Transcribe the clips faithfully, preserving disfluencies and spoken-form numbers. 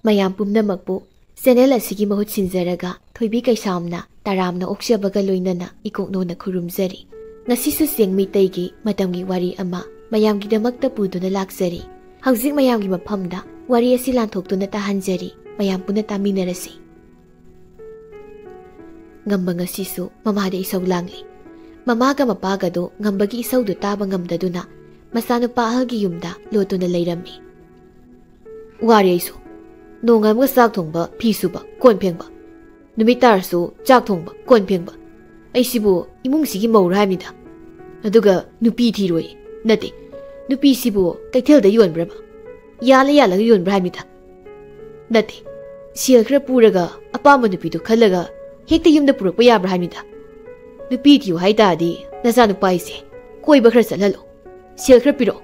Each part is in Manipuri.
ꯃꯌꯥꯝ ꯄꯨꯝꯅꯃꯛꯄꯨ ꯆꯦꯅꯦꯜ ꯑꯁꯤꯒꯤ ꯃꯍꯨꯠ ꯁꯤꯟꯖꯔꯒ ꯊꯣꯏꯕꯤ ꯀꯩꯁꯥꯝꯅ ꯇꯔꯥꯝꯅ ꯑꯣꯛꯆꯕꯒ ꯂꯣꯏꯅꯅ ꯏꯀꯣꯛꯅꯣꯅ ꯈꯨꯔꯨꯝꯖꯔꯤ꯫ ꯉꯁꯤꯁꯨ ꯆꯦꯡ ꯃꯩꯇꯩꯒꯤ ꯃꯇꯝꯒꯤ ꯋꯥꯔꯤ ꯑꯃ ꯃꯌꯥꯝꯒꯤꯗꯃꯛꯇ ꯄꯨꯗꯨꯅ ꯂꯥꯛꯆꯔꯤ꯫ ꯍꯧꯖꯤꯛ ꯃꯌꯥꯝꯒꯤ ꯃꯐꯝꯗ ꯋꯥꯔꯤ ꯑꯁꯤ ꯂꯥꯟꯊꯣꯛꯇꯨꯅ ꯇꯥꯍꯟꯖꯔꯤ꯫ ꯃꯌꯥꯝ ꯄꯨꯟꯅ ꯇꯥꯃꯤꯟꯅꯔꯁꯤ꯫ ꯉꯝꯕ ꯉꯁꯤꯁꯨ ꯃꯃꯥꯗ ꯏꯁꯧ ꯂꯥꯡꯂꯤ꯫ ꯃꯃꯥꯒ ꯃꯄꯥꯒꯗꯣ ꯉꯝꯕꯒꯤ ꯏꯁꯧꯗꯨ ꯇꯥꯕ ꯉꯝꯗꯗꯨꯅ ꯃꯆꯥꯅꯨꯄꯥ ꯑꯍꯜꯒꯤ ꯌꯨꯝꯗ ꯂꯣꯠꯇꯨꯅ ꯂꯩꯔꯝꯃꯤ꯫ "ꯋꯥꯔꯦ ꯑꯩꯁꯨ꯫ ꯅꯣꯡꯉꯥꯟꯕꯒ ꯆꯥꯛ ꯊꯣꯡꯕ, ꯐꯤ ꯁꯨꯕ, ꯀꯣꯟ ꯐꯦꯡꯕ꯫ ꯅꯨꯃꯤꯠ ꯇꯥꯔꯁꯨ ꯆꯥꯛ ꯊꯣꯡꯕ, ꯀꯣꯟ ꯐꯦꯡꯕ꯫ ꯑꯩꯁꯤꯕꯨ ꯏꯃꯨꯡꯁꯤꯒꯤ ꯃꯧꯔ ꯍꯥꯏꯕꯅꯤꯗ꯫ ꯑꯗꯨꯒ ꯅꯨꯄꯤ ꯊꯤꯔꯣꯏ꯫ ꯅꯠꯇꯦ, ꯅꯨꯄꯤꯁꯤꯕꯨ ꯀꯩꯊꯦꯜꯗ ꯌꯣꯟꯕ꯭ꯔꯕ? ꯌꯥꯜꯂ ꯌꯥꯜꯂꯒ ꯌꯣꯟꯕ꯭ꯔꯥ ꯍꯥꯏꯕꯅꯤꯗ꯫ ꯅꯠꯇꯦ, ꯁꯦꯜ ꯈꯔ ꯄꯨꯔꯒ ꯑꯄꯥꯝꯕ ꯅꯨꯄꯤꯗꯨ ꯈꯜꯂꯒ ꯍꯦꯛꯇ ꯌꯨꯝꯗ ꯄꯨꯔꯛꯄ ꯌꯥꯕ꯭ꯔꯥ ꯍꯥꯏꯕꯅꯤꯗ꯫ ꯅꯨꯄꯤ ꯊꯤꯌꯨ ꯍꯥꯏ ꯇꯥꯔꯗꯤ ꯅꯆꯥꯅꯨꯄꯥ ꯑꯩꯁꯦ ꯀꯣꯏꯕ ꯈꯔ ꯆꯠꯍꯜꯂꯣ꯫ ꯁꯦꯜ ꯈꯔ ꯄꯤꯔꯛꯑꯣ꯫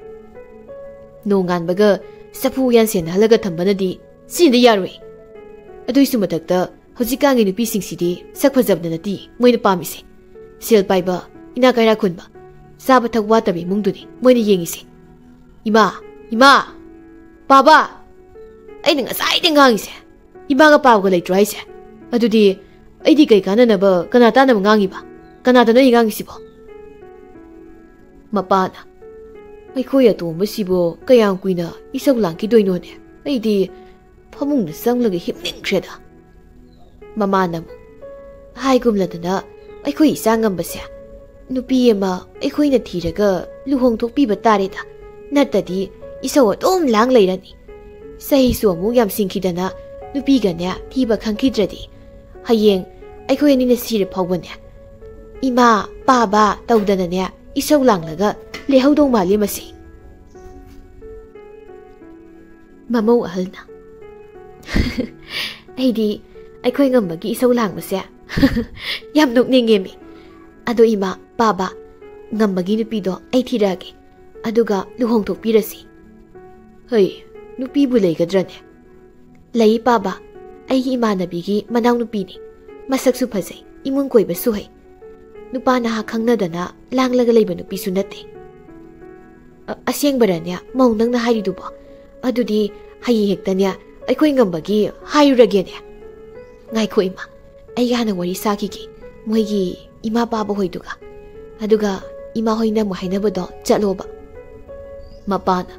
ꯅꯣꯡꯉꯥꯟꯕꯒ ꯆꯐꯨ ꯎꯌꯥꯟ ꯁꯦꯟꯅꯍꯜꯂꯒ ꯊꯝꯕꯅꯗꯤ ꯁꯤꯅꯗꯤ ꯌꯥꯔꯣꯏ꯫ ꯑꯗꯨꯏꯁꯨ ꯃꯊꯛꯇ ꯍꯧꯖꯤꯛꯀꯥꯟꯒꯤ ꯅꯨꯄꯤꯁꯤꯡꯁꯤꯗꯤ ꯁꯛ ꯐꯖꯕꯗ ꯅꯠꯇꯦ ꯃꯣꯏꯅ ꯄꯥꯝꯃꯤꯁꯦ꯫ ꯁꯦꯜ ꯄꯥꯏꯕ, ꯏꯅꯥꯛ ꯀꯩꯔꯥꯛ ꯈꯨꯟꯕ, ꯆꯥꯕ ꯊꯛꯄ ꯋꯥꯠꯇꯕ ꯏꯃꯨꯡꯗꯨꯅꯤ ꯃꯣꯏꯅ ꯌꯦꯡꯉꯤꯁꯦ꯫ ꯏꯃꯥ, ꯏꯃꯥ, ꯄꯥꯕ, ꯑꯩꯅ ꯉꯁꯥꯏꯗꯩ ꯉꯥꯡꯉꯤꯁꯦ ꯏꯃꯥꯒ ꯄꯥꯕꯒ ꯂꯩꯇ꯭ꯔꯣ ꯍꯥꯏꯁꯦ? ꯑꯗꯨꯗꯤ ꯑꯩꯗꯤ ꯀꯩ ꯀꯥꯟꯅꯅꯕ, ꯀꯅꯥ ꯇꯥꯅꯕ ꯉꯥꯡꯉꯤꯕ? ꯀꯅꯥꯗꯅꯣ ꯑꯩ ꯉꯥꯡꯉꯤꯁꯤꯕꯣ?" ꯃꯄꯥꯅ, "ꯑꯩꯈꯣꯏ ꯑꯇꯣꯝꯕꯁꯤꯕꯨ ꯀꯌꯥꯝ ꯀꯨꯏꯅ ꯏꯁꯧ ꯂꯥꯡꯈꯤꯗꯣꯏꯅꯣꯅꯦ? ꯑꯩꯗꯤ ꯐꯃꯨꯡꯗ ꯆꯪꯂꯒ ꯍꯤꯞꯅꯤꯡꯈ꯭ꯔꯦꯗ꯫" ꯃꯃꯥꯅ ꯑꯃꯨꯛ, "ꯍꯥꯏꯒꯨꯝꯂꯗꯅ ꯑꯩꯈꯣꯏ ꯏꯆꯥ ꯉꯝꯕꯁꯦ ꯅꯨꯄꯤ ꯑꯃ ꯑꯩꯈꯣꯏꯅ ꯊꯤꯔꯒ ꯂꯨꯍꯣꯡꯊꯣꯛꯄꯤꯕ ꯇꯥꯔꯦꯗ, ꯅꯠꯇꯗꯤ ꯏꯁꯧ ꯑꯗꯨꯝ ꯂꯥꯡ ꯂꯩꯔꯅꯤ꯫ ꯆꯍꯤꯁꯨ ꯑꯃꯨꯛ ꯌꯥꯝꯁꯤꯟꯈꯤꯗꯅ ꯅꯨꯄꯤꯒꯅꯦ ꯊꯤꯕ ꯈꯪꯈꯤꯗ꯭ꯔꯗꯤ ꯍꯌꯦꯡ ꯑꯩꯈꯣꯏ ꯑꯅꯤꯅ ꯁꯤꯔ ꯐꯥꯎꯕꯅꯦ ꯏꯃꯥ ꯄꯥꯕ ꯇꯧꯗꯅꯅꯦ ꯏꯁꯧ ꯂꯥꯡꯂꯒ ꯂꯩꯍꯧꯗꯧ ꯃꯥꯜꯂꯤ ꯃꯁꯤ꯫" ꯃꯃꯧ ꯑꯍꯜꯅ, "ꯑꯩꯗꯤ ꯑꯩꯈꯣꯏ ꯉꯝꯕꯒꯤ ꯏꯁꯧ ꯂꯥꯡꯕꯁꯦ ꯌꯥꯝ ꯅꯣꯛꯅꯤꯡꯉꯦꯃꯤ꯫ ꯑꯗꯣ ꯏꯃꯥ, ꯄꯥꯕ, ꯉꯝꯕꯒꯤ ꯅꯨꯄꯤꯗꯣ ꯑꯩ ꯊꯤꯔꯛꯑꯒꯦ, ꯑꯗꯨꯒ ꯂꯨꯍꯣꯡꯊꯣꯛꯄꯤꯔꯁꯤ꯫" "ꯍꯩ, ꯅꯨꯄꯤꯕꯨ ꯂꯩꯒꯗ꯭ꯔꯅꯦ?" "ꯂꯩ ꯄꯥꯕ, ꯑꯩꯒꯤ ꯏꯃꯥꯟꯅꯕꯤꯒꯤ ꯃꯅꯥꯎꯅꯨꯄꯤꯅꯤ꯫ ꯃꯁꯛꯁꯨ ꯐꯖꯩ, ꯏꯃꯨꯡ ꯀꯣꯏꯕꯁꯨ ꯍꯩ꯫ ꯅꯨꯄꯥ ꯅꯍꯥ ꯈꯪꯅꯗꯅ ꯂꯥꯡꯂꯒ ꯂꯩꯕ ꯅꯨꯄꯤꯁꯨ ꯅꯠꯇꯦ꯫" "ꯑ-, ꯑꯁꯦꯡꯕꯔꯅꯦ ꯃꯧ ꯅꯪꯅ ꯍꯥꯏꯔꯤꯗꯨꯕꯣ? ꯑꯗꯨꯗꯤ ꯍꯌꯦꯡ ꯍꯦꯛꯇꯅꯦ ꯑꯩꯈꯣꯏ ꯉꯝꯕꯒꯤ ꯍꯥꯏꯔꯨꯔꯒꯦꯅꯦ꯫ ꯉꯥꯏꯈꯣ ꯏꯃꯥ, ꯑꯩ ꯍꯥꯟꯅ ꯋꯥꯔꯤ ꯁꯥꯈꯤꯒꯦ ꯃꯣꯏꯒꯤ ꯏꯃꯥ ꯄꯥꯕ ꯍꯣꯏꯗꯨꯒ꯫ ꯑꯗꯨꯒ ꯏꯃꯥ ꯍꯣꯏꯅ ꯑꯃꯨꯛ ꯍꯥꯏꯅꯕꯗꯣ ꯆꯠꯂꯣꯕ꯫ ꯃꯄꯥꯅ,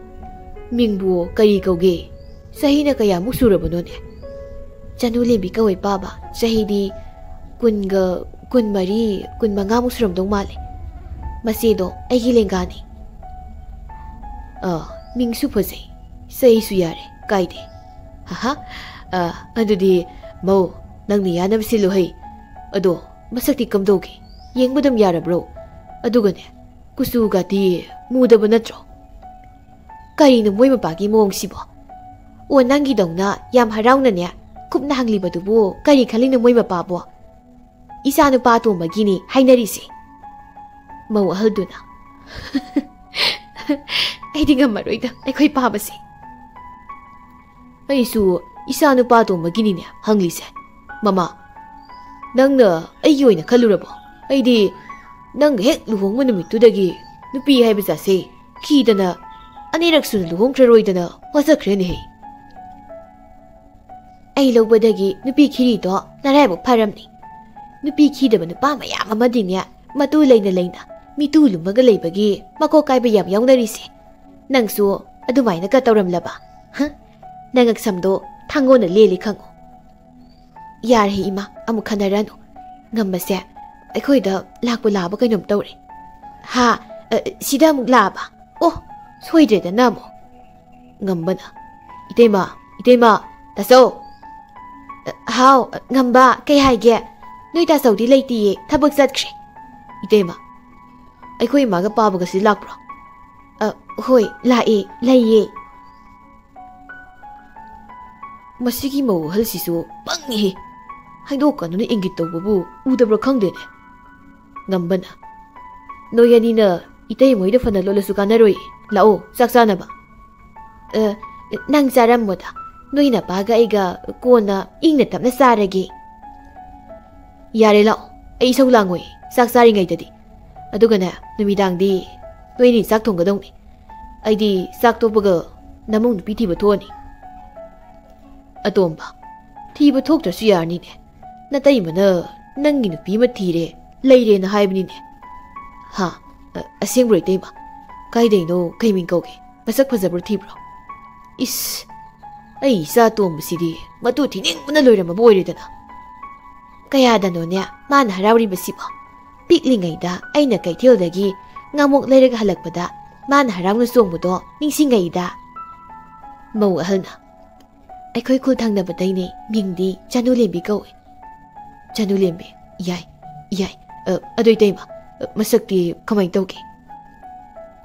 "ꯃꯤꯡꯕꯨ ꯀꯔꯤ ꯀꯧꯒꯦ? ꯆꯍꯤꯅ ꯀꯌꯥꯃꯨꯛ ꯁꯨꯔꯕꯅꯣꯅꯦ?" "ꯆꯅꯨ ꯂꯦꯝꯕꯤ ꯀꯧꯋꯦ ꯄꯥꯕ, ꯆꯍꯤꯗꯤ ꯀꯨꯟꯒ, ꯀꯨꯟꯃꯔꯤ, ꯀꯨꯟꯃꯉꯥꯃꯨꯛ ꯁꯨꯔꯝꯗꯧ ꯃꯥꯜꯂꯦ꯫ ꯃꯆꯦꯗꯣ ꯑꯩꯒꯤ ꯂꯦꯡꯒꯥꯅꯤ꯫" "ꯑꯥ, ꯃꯤꯡꯁꯨ ꯐꯖꯩ, ꯆꯍꯤꯁꯨ ꯌꯥꯔꯦ, ꯀꯥꯏꯗꯦ꯫" "ꯍꯥꯍꯥ, ꯑꯥ, ꯑꯗꯨꯗꯤ ꯃꯧ, ꯅꯪꯅ ꯌꯥꯅꯕ ꯁꯤꯜꯂꯨ ꯍꯩ꯫ ꯑꯗꯣ ꯃꯁꯛꯇꯤ ꯀꯝꯗꯧꯒꯦ? ꯌꯦꯡꯕ ꯑꯗꯨꯝ ꯌꯥꯔꯕ꯭ꯔꯣ? ꯑꯗꯨꯒꯅꯦ, ꯀꯨꯆꯨꯒꯗꯤ ꯃꯨꯗꯕ ꯅꯠꯇ꯭ꯔꯣ?" "ꯀꯔꯤꯅꯣ ꯃꯣꯏ ꯃꯄꯥꯒꯤ ꯃꯑꯣꯡꯁꯤꯕꯣ? ꯑꯣ, ꯅꯪꯒꯤꯗꯧꯅ ꯌꯥꯝ ꯍꯔꯥꯎꯅꯅꯦ ꯀꯨꯞꯅ ꯍꯪꯂꯤꯕꯗꯨꯕꯨ ꯀꯔꯤ ꯈꯜꯂꯤꯅꯣ ꯃꯣꯏ ꯃꯄꯥꯕꯣ? ꯏꯆꯥ ꯅꯨꯄꯥ ꯑꯇꯣꯝꯕꯒꯤꯅꯤ ꯍꯥꯏꯅꯔꯤꯁꯦ꯫" ꯃꯧ ꯑꯍꯜꯗꯨꯅ, "ꯑꯩꯗꯤ ꯉꯝꯃꯔꯣꯏꯗ ꯑꯩꯈꯣꯏ ꯄꯥꯕꯁꯦ꯫" "ꯑꯩꯁꯨ ꯏꯆꯥ ꯅꯨꯄꯥ ꯑꯇꯣꯝꯕꯒꯤꯅꯤꯅꯦ ꯍꯪꯂꯤꯁꯦ꯫ ꯃꯃꯥ, ꯅꯪꯅ ꯑꯩꯒꯤ ꯑꯣꯏꯅ ꯈꯜꯂꯨꯔꯕꯣ? ꯑꯩꯗꯤ ꯅꯪꯒ ꯍꯦꯛ ꯂꯨꯍꯣꯡꯕ ꯅꯨꯃꯤꯠꯇꯨꯗꯒꯤ ꯅꯨꯄꯤ ꯍꯥꯏꯕ ꯖꯥꯠꯁꯦ ꯈꯤꯗꯅ ꯑꯅꯤꯔꯛ ꯁꯨꯅ ꯂꯨꯍꯣꯡꯈ꯭ꯔꯔꯣꯏꯗꯅ ꯋꯥꯁꯛꯈ꯭ꯔꯦꯅꯦꯍꯦ꯫" "ꯑꯩ ꯂꯧꯕꯗꯒꯤ ꯅꯨꯄꯤ ꯈꯤꯔꯤꯗꯣ ꯅꯔꯥꯏꯕꯛ ꯐꯔꯝꯅꯤ꯫ ꯅꯨꯄꯤ ꯈꯤꯗꯕ ꯅꯨꯄꯥ ꯃꯌꯥꯝ ꯑꯃꯗꯤꯅꯦ, ꯃꯇꯨ ꯂꯩꯅ ꯂꯩꯅ ꯃꯤꯇꯨ ꯂꯨꯝꯃꯒ ꯂꯩꯕꯒꯤ ꯃꯀꯣꯛ ꯀꯥꯏꯕ ꯌꯥꯝ ꯌꯥꯎꯅꯔꯤꯁꯦ꯫ ꯅꯪꯁꯨ ꯑꯗꯨꯃꯥꯏꯅꯒ ꯇꯧꯔꯝꯂꯕ? ꯍ? ꯅꯉꯛ ꯁꯝꯗꯣ ꯊꯥꯡꯒꯣꯟꯅ ꯂꯦꯜꯂꯤ ꯈꯪꯉꯨ꯫" "ꯌꯥꯔꯦ ꯏꯃꯥ, ꯑꯃꯨꯛ ꯈꯟꯅꯔꯅꯨ꯫ ꯉꯝꯕꯁꯦ ꯑꯩꯈꯣꯏꯗ ꯂꯥꯛꯄꯨ ꯂꯥꯛꯑꯕ ꯀꯩꯅꯣꯝ ꯇꯧꯔꯦ꯫" "ꯍꯥ? ꯑ, ꯁꯤꯗ ꯑꯃꯨꯛ ꯂꯥꯛꯑꯕ? ꯑꯣ, ꯁꯣꯏꯗ꯭ꯔꯦꯗꯅ ꯑꯃꯨꯛ꯫" ꯉꯝꯕꯅ, "ꯏꯇꯩꯃ, ꯏꯇꯩꯃ, ꯇꯥꯆꯧ!" "ꯑ, ꯍꯥꯎ, ꯑ, ꯉꯝꯕ, ꯀꯩ ꯍꯥꯏꯒꯦ? ꯅꯣꯏ ꯇꯥꯆꯧꯗꯤ ꯂꯩꯇꯤꯌꯦ, ꯊꯕꯛ ꯆꯠꯈ꯭ꯔꯦ꯫" "ꯏꯇꯩꯃ, ꯑꯩꯈꯣꯏ ꯏꯃꯥꯒ ꯄꯥꯕꯒꯁꯤ ꯂꯥꯛꯄ꯭ꯔꯣ?" "ꯑ, ꯍꯣꯏ, ꯂꯥꯛꯑꯦ, ꯂꯩꯌꯦ꯫" "ꯃꯁꯤꯒꯤ ꯃꯧ ꯑꯍꯜꯁꯤꯁꯨ ꯄꯪꯉꯤꯍꯦ꯫ ꯍꯥꯏꯗꯣꯛꯀꯅꯨꯅ ꯏꯪꯒꯤꯠ ꯇꯧꯕꯕꯨ ꯎꯗꯕ꯭ꯔꯥ ꯈꯪꯗꯦꯅꯦ꯫" ꯉꯝꯕꯅ, "ꯅꯣꯏ ꯑꯅꯤꯅ ꯏꯇꯩ ꯃꯣꯏꯗ ꯐꯅ ꯂꯣꯠꯂꯁꯨ ꯀꯥꯟꯅꯔꯣꯏ꯫ ꯂꯥꯛꯑꯣ, ꯆꯥꯛ ꯆꯥꯅꯕ꯫" "ꯑ, ꯅꯪ ꯆꯥꯔꯝꯃꯣꯗ꯫ ꯅꯣꯏ ꯅꯄꯥꯒ ꯑꯩꯒ ꯀꯣꯟꯅ ꯏꯪꯅ ꯇꯞꯅ ꯆꯥꯔꯒꯦ꯫" "ꯌꯥꯔꯦ, ꯂꯥꯛꯑꯣ꯫ ꯑꯩ ꯏꯁꯧ ꯂꯥꯡꯉꯣꯏ, ꯆꯥꯛ ꯆꯥꯔꯤꯉꯩꯗꯗꯤ꯫ ꯑꯗꯨꯒꯅꯦ, ꯅꯨꯃꯤꯗꯥꯡꯗꯤ ꯅꯣꯏꯅꯤ ꯆꯥꯛ ꯊꯣꯡꯒꯗꯧꯅꯤ꯫ ꯑꯩꯗꯤ ꯆꯥꯛ ꯇꯣꯛꯄꯒ ꯅꯃꯧ ꯅꯨꯄꯤ ꯊꯤꯕ ꯊꯣꯛꯑꯅꯤ꯫" ꯑꯇꯣꯝꯕ, ꯊꯤꯕ ꯊꯣꯛꯇ꯭ꯔꯁꯨ ꯌꯥꯔꯅꯤꯅꯦ꯫ ꯅꯇꯩꯃꯅ ꯅꯪꯒꯤ ꯅꯨꯄꯤ ꯑꯃ ꯊꯤꯔꯦ, ꯂꯩꯔꯦꯅ ꯍꯥꯏꯕꯅꯤꯅꯦ꯫ ꯍꯥ? ꯑ, ꯑꯁꯦꯡꯕ꯭ꯔꯣ ꯏꯇꯩꯃ? ꯀꯥꯏꯗꯩꯅꯣ? ꯀꯩ ꯃꯤꯡ ꯀꯧꯒꯦ? ꯃꯁꯛ ꯐꯖꯕ꯭ꯔꯣ ꯊꯤꯕ꯭ꯔꯣ? ꯏꯁ, ꯑꯩ ꯏꯆꯥ ꯑꯇꯣꯝꯕꯁꯤꯗꯤ ꯃꯇꯨ ꯊꯤꯅꯤꯡꯕꯅ ꯂꯣꯏꯔꯝꯃꯕ ꯑꯣꯏꯔꯦꯗꯅ꯫ ꯀꯌꯥꯗꯅꯣꯅꯦ ꯃꯥꯅ ꯍꯔꯥꯎꯔꯤꯕꯁꯤꯕꯣ? ꯄꯤꯛꯂꯤꯉꯩꯗ ꯑꯩꯅ ꯀꯩꯊꯦꯜꯗꯒꯤ ꯉꯥꯃꯣꯛ ꯂꯩꯔꯒ ꯍꯜꯂꯛꯄꯗ ꯃꯥꯅ ꯍꯔꯥꯎꯅ ꯆꯣꯡꯕꯗꯣ ꯅꯤꯡꯁꯤꯡꯉꯛꯏꯗ꯫ ꯃꯧ ꯑꯍꯜꯅ, "ꯑꯩꯈꯣꯏ ꯈꯨꯜ ꯊꯪꯅꯕꯗꯩꯅꯦ, ꯃꯤꯡꯗꯤ ꯆꯅꯨꯂꯦꯝꯕꯤ ꯀꯧꯏ꯫" "ꯆꯅꯨꯂꯦꯝꯕꯤ? ꯌꯥꯏ, ꯌꯥꯏ꯫ ꯑ, ꯑꯗꯨ ꯏꯇꯩꯃ, ꯑ, ꯃꯁꯛꯇꯤ ꯀꯃꯥꯏꯅ ꯇꯧꯒꯦ?"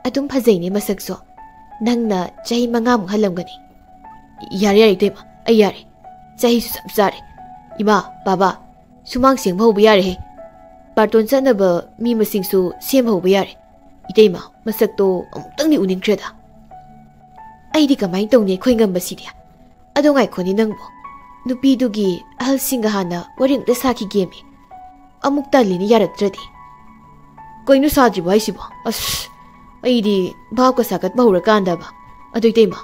"ꯑꯗꯨꯝ ꯐꯖꯩꯅꯦ ꯃꯁꯛꯁꯨ꯫ ꯅꯪꯅ ꯆꯍꯤ ꯃꯉꯥꯃꯨꯛ ꯍꯜꯂꯝꯒꯅꯤ꯫" "ꯌꯥꯔꯦ, ꯌꯥꯔꯦ ꯏꯇꯩꯃ, ꯑꯩ ꯌꯥꯔꯦ꯫ ꯆꯍꯤꯁꯨ ꯆꯞ ꯆꯥꯔꯦ꯫ ꯏꯃꯥ, ꯕꯥꯕꯥ, ꯁꯨꯃꯥꯡ ꯁꯦꯡꯕ ꯍꯧꯕ ꯌꯥꯔꯦꯍꯦ꯫ ꯕꯥꯔꯇꯣꯟ ꯆꯠꯅꯕ ꯃꯤ ꯃꯁꯤꯡꯁꯨ ꯁꯦꯝ ꯍꯧꯕ ꯌꯥꯔꯦ꯫ ꯏꯇꯩꯃ, ꯃꯁꯛꯇꯣ ꯑꯃꯨꯛꯇꯪꯗꯤ ꯎꯅꯤꯡꯈ꯭ꯔꯦꯗ꯫" "ꯑꯩꯗꯤ ꯀꯃꯥꯏꯅ ꯇꯧꯅꯤ ꯑꯩꯈꯣꯏ ꯉꯝꯕꯁꯤꯗꯤ?" "ꯑꯗꯣ ꯉꯥꯏꯈꯣꯅꯦ ꯅꯪꯕꯨ, ꯅꯨꯄꯤꯗꯨꯒꯤ ꯑꯍꯜꯁꯤꯡꯒ ꯍꯥꯟꯅ ꯋꯥꯔꯤ ꯑꯝꯇ ꯁꯥꯈꯤꯒꯦꯃꯤ꯫ ꯑꯃꯨꯛ ꯇꯜꯂꯤꯅꯦ ꯌꯥꯔꯛꯇ꯭ꯔꯗꯤ꯫" "ꯀꯩꯅꯣ ꯁꯥꯗ꯭ꯔꯤꯕꯣ ꯍꯥꯏꯁꯤꯕꯣ? ꯑꯁ, ꯑꯩꯗꯤ ꯚꯥꯞꯀ ꯁꯥꯒꯠꯄ ꯍꯧꯔꯀꯥꯟꯗꯕ꯫ ꯑꯗꯨ ꯏꯇꯩꯃ,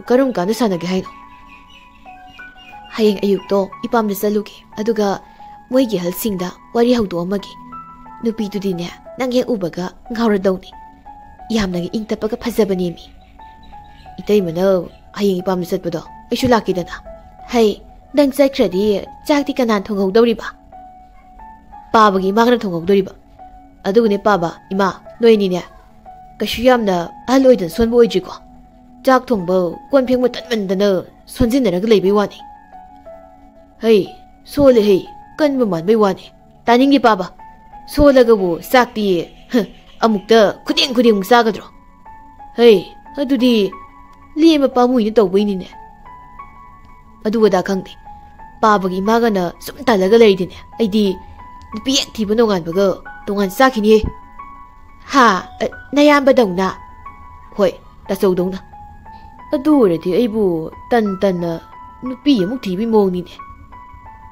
ꯀꯔꯝ ꯀꯥꯟꯗ ꯁꯥꯟꯅꯒꯦ ꯍꯥꯏꯅꯣ?" "ꯍꯌꯦꯡ ꯑꯌꯨꯛꯇꯣ ꯏꯄꯥꯝꯗ ꯆꯠꯂꯨꯒꯦ, ꯑꯗꯨꯒ ꯃꯣꯏꯒꯤ ꯑꯍꯜꯁꯤꯡꯗ ꯋꯥꯔꯤ ꯍꯧꯗꯣꯛꯑꯝꯃꯒꯦ꯫ ꯅꯨꯄꯤꯗꯨꯗꯤꯅꯦ, ꯅꯪ ꯍꯦꯛ ꯎꯕꯒ ꯉꯥꯎꯔꯗꯧꯅꯤ꯫ ꯌꯥꯝꯅꯒ ꯏꯪ ꯇꯞꯄꯒ ꯐꯖꯕꯅꯦꯃꯤ꯫" "ꯏꯇꯩꯃꯅ ꯍꯌꯦꯡ ꯏꯄꯥꯝꯗ ꯆꯠꯄꯗꯣ ꯑꯩꯁꯨ ꯂꯥꯛꯀꯦꯗꯅ꯫" "ꯍꯩ, ꯅꯪ ꯆꯠꯈ꯭ꯔꯗꯤ ꯆꯥꯛꯇꯤ ꯀꯅꯥꯅ ꯊꯣꯡꯍꯧꯗꯧꯔꯤꯕ?" "ꯄꯥꯕꯒꯤ ꯏꯃꯥꯒꯅ ꯊꯣꯡꯍꯧꯗꯣꯔꯤꯕ꯫ ꯑꯗꯨꯒꯅꯦ ꯄꯥꯕ, ꯏꯃꯥ, ꯅꯣꯏꯅꯤꯅꯦ ꯀꯩꯁꯨ ꯌꯥꯝꯅ ꯑꯍꯜ ꯑꯣꯏꯗꯅ ꯁꯣꯟꯕ ꯑꯣꯏꯗ꯭ꯔꯤꯀꯣ꯫ ꯆꯥꯛ ꯊꯣꯡꯕ, ꯀꯣꯟ ꯐꯦꯡꯕ ꯇꯟꯃꯟꯗꯅ ꯁꯣꯟꯖꯤꯟꯅꯔꯒ ꯂꯩꯕꯩ ꯋꯥꯅꯤ꯫" "ꯍꯩ, ꯁꯣꯜꯂꯦ ꯍꯩ, ꯀꯟꯕ ꯃꯥꯟꯕꯩ ꯋꯥꯅꯤ꯫ ꯇꯥꯅꯤꯡꯗꯦ ꯄꯥꯕ꯫ ꯁꯣꯜꯂꯒꯕꯨ ꯆꯥꯛꯇꯤ, ꯍ, ꯑꯃꯨꯛꯇ ꯈꯨꯗꯦꯡ ꯈꯨꯗꯦꯡꯃꯨꯛ ꯆꯥꯒꯗ꯭ꯔꯣ? ꯍꯩ, ꯑꯗꯨꯗꯤ ꯂꯦꯝꯕ ꯄꯥꯝꯃꯨꯏꯅ ꯇꯧꯕꯩꯅꯤꯅꯦ꯫" "ꯑꯗꯨ ꯑꯗꯥ ꯈꯪꯗꯦ꯫ ꯄꯥꯕꯒꯤ ꯏꯃꯥꯒꯅ ꯁꯨꯝ ꯇꯜꯂꯒ ꯂꯩꯔꯗꯤꯅꯦ, ꯑꯩꯗꯤ ꯅꯨꯄꯤ ꯍꯦꯛ ꯊꯤꯕ ꯅꯣꯡꯉꯥꯟꯕꯒ ꯇꯣꯉꯥꯟ ꯆꯥꯈꯤꯅꯤꯍꯦ꯫" "ꯍꯥ? ꯑ, ꯅꯌꯥꯝꯕꯗꯧꯅ?" "ꯍꯣꯏ, ꯇꯥꯆꯧꯗꯧꯅ꯫" "ꯑꯗꯨ ꯑꯣꯏꯔꯗꯤ ꯑꯩꯕꯨ ꯇꯟ ꯇꯟꯅ ꯅꯨꯄꯤ ꯑꯃꯨꯛ ꯊꯤꯕꯒꯤ ꯃꯑꯣꯡꯅꯤꯅꯦ꯫"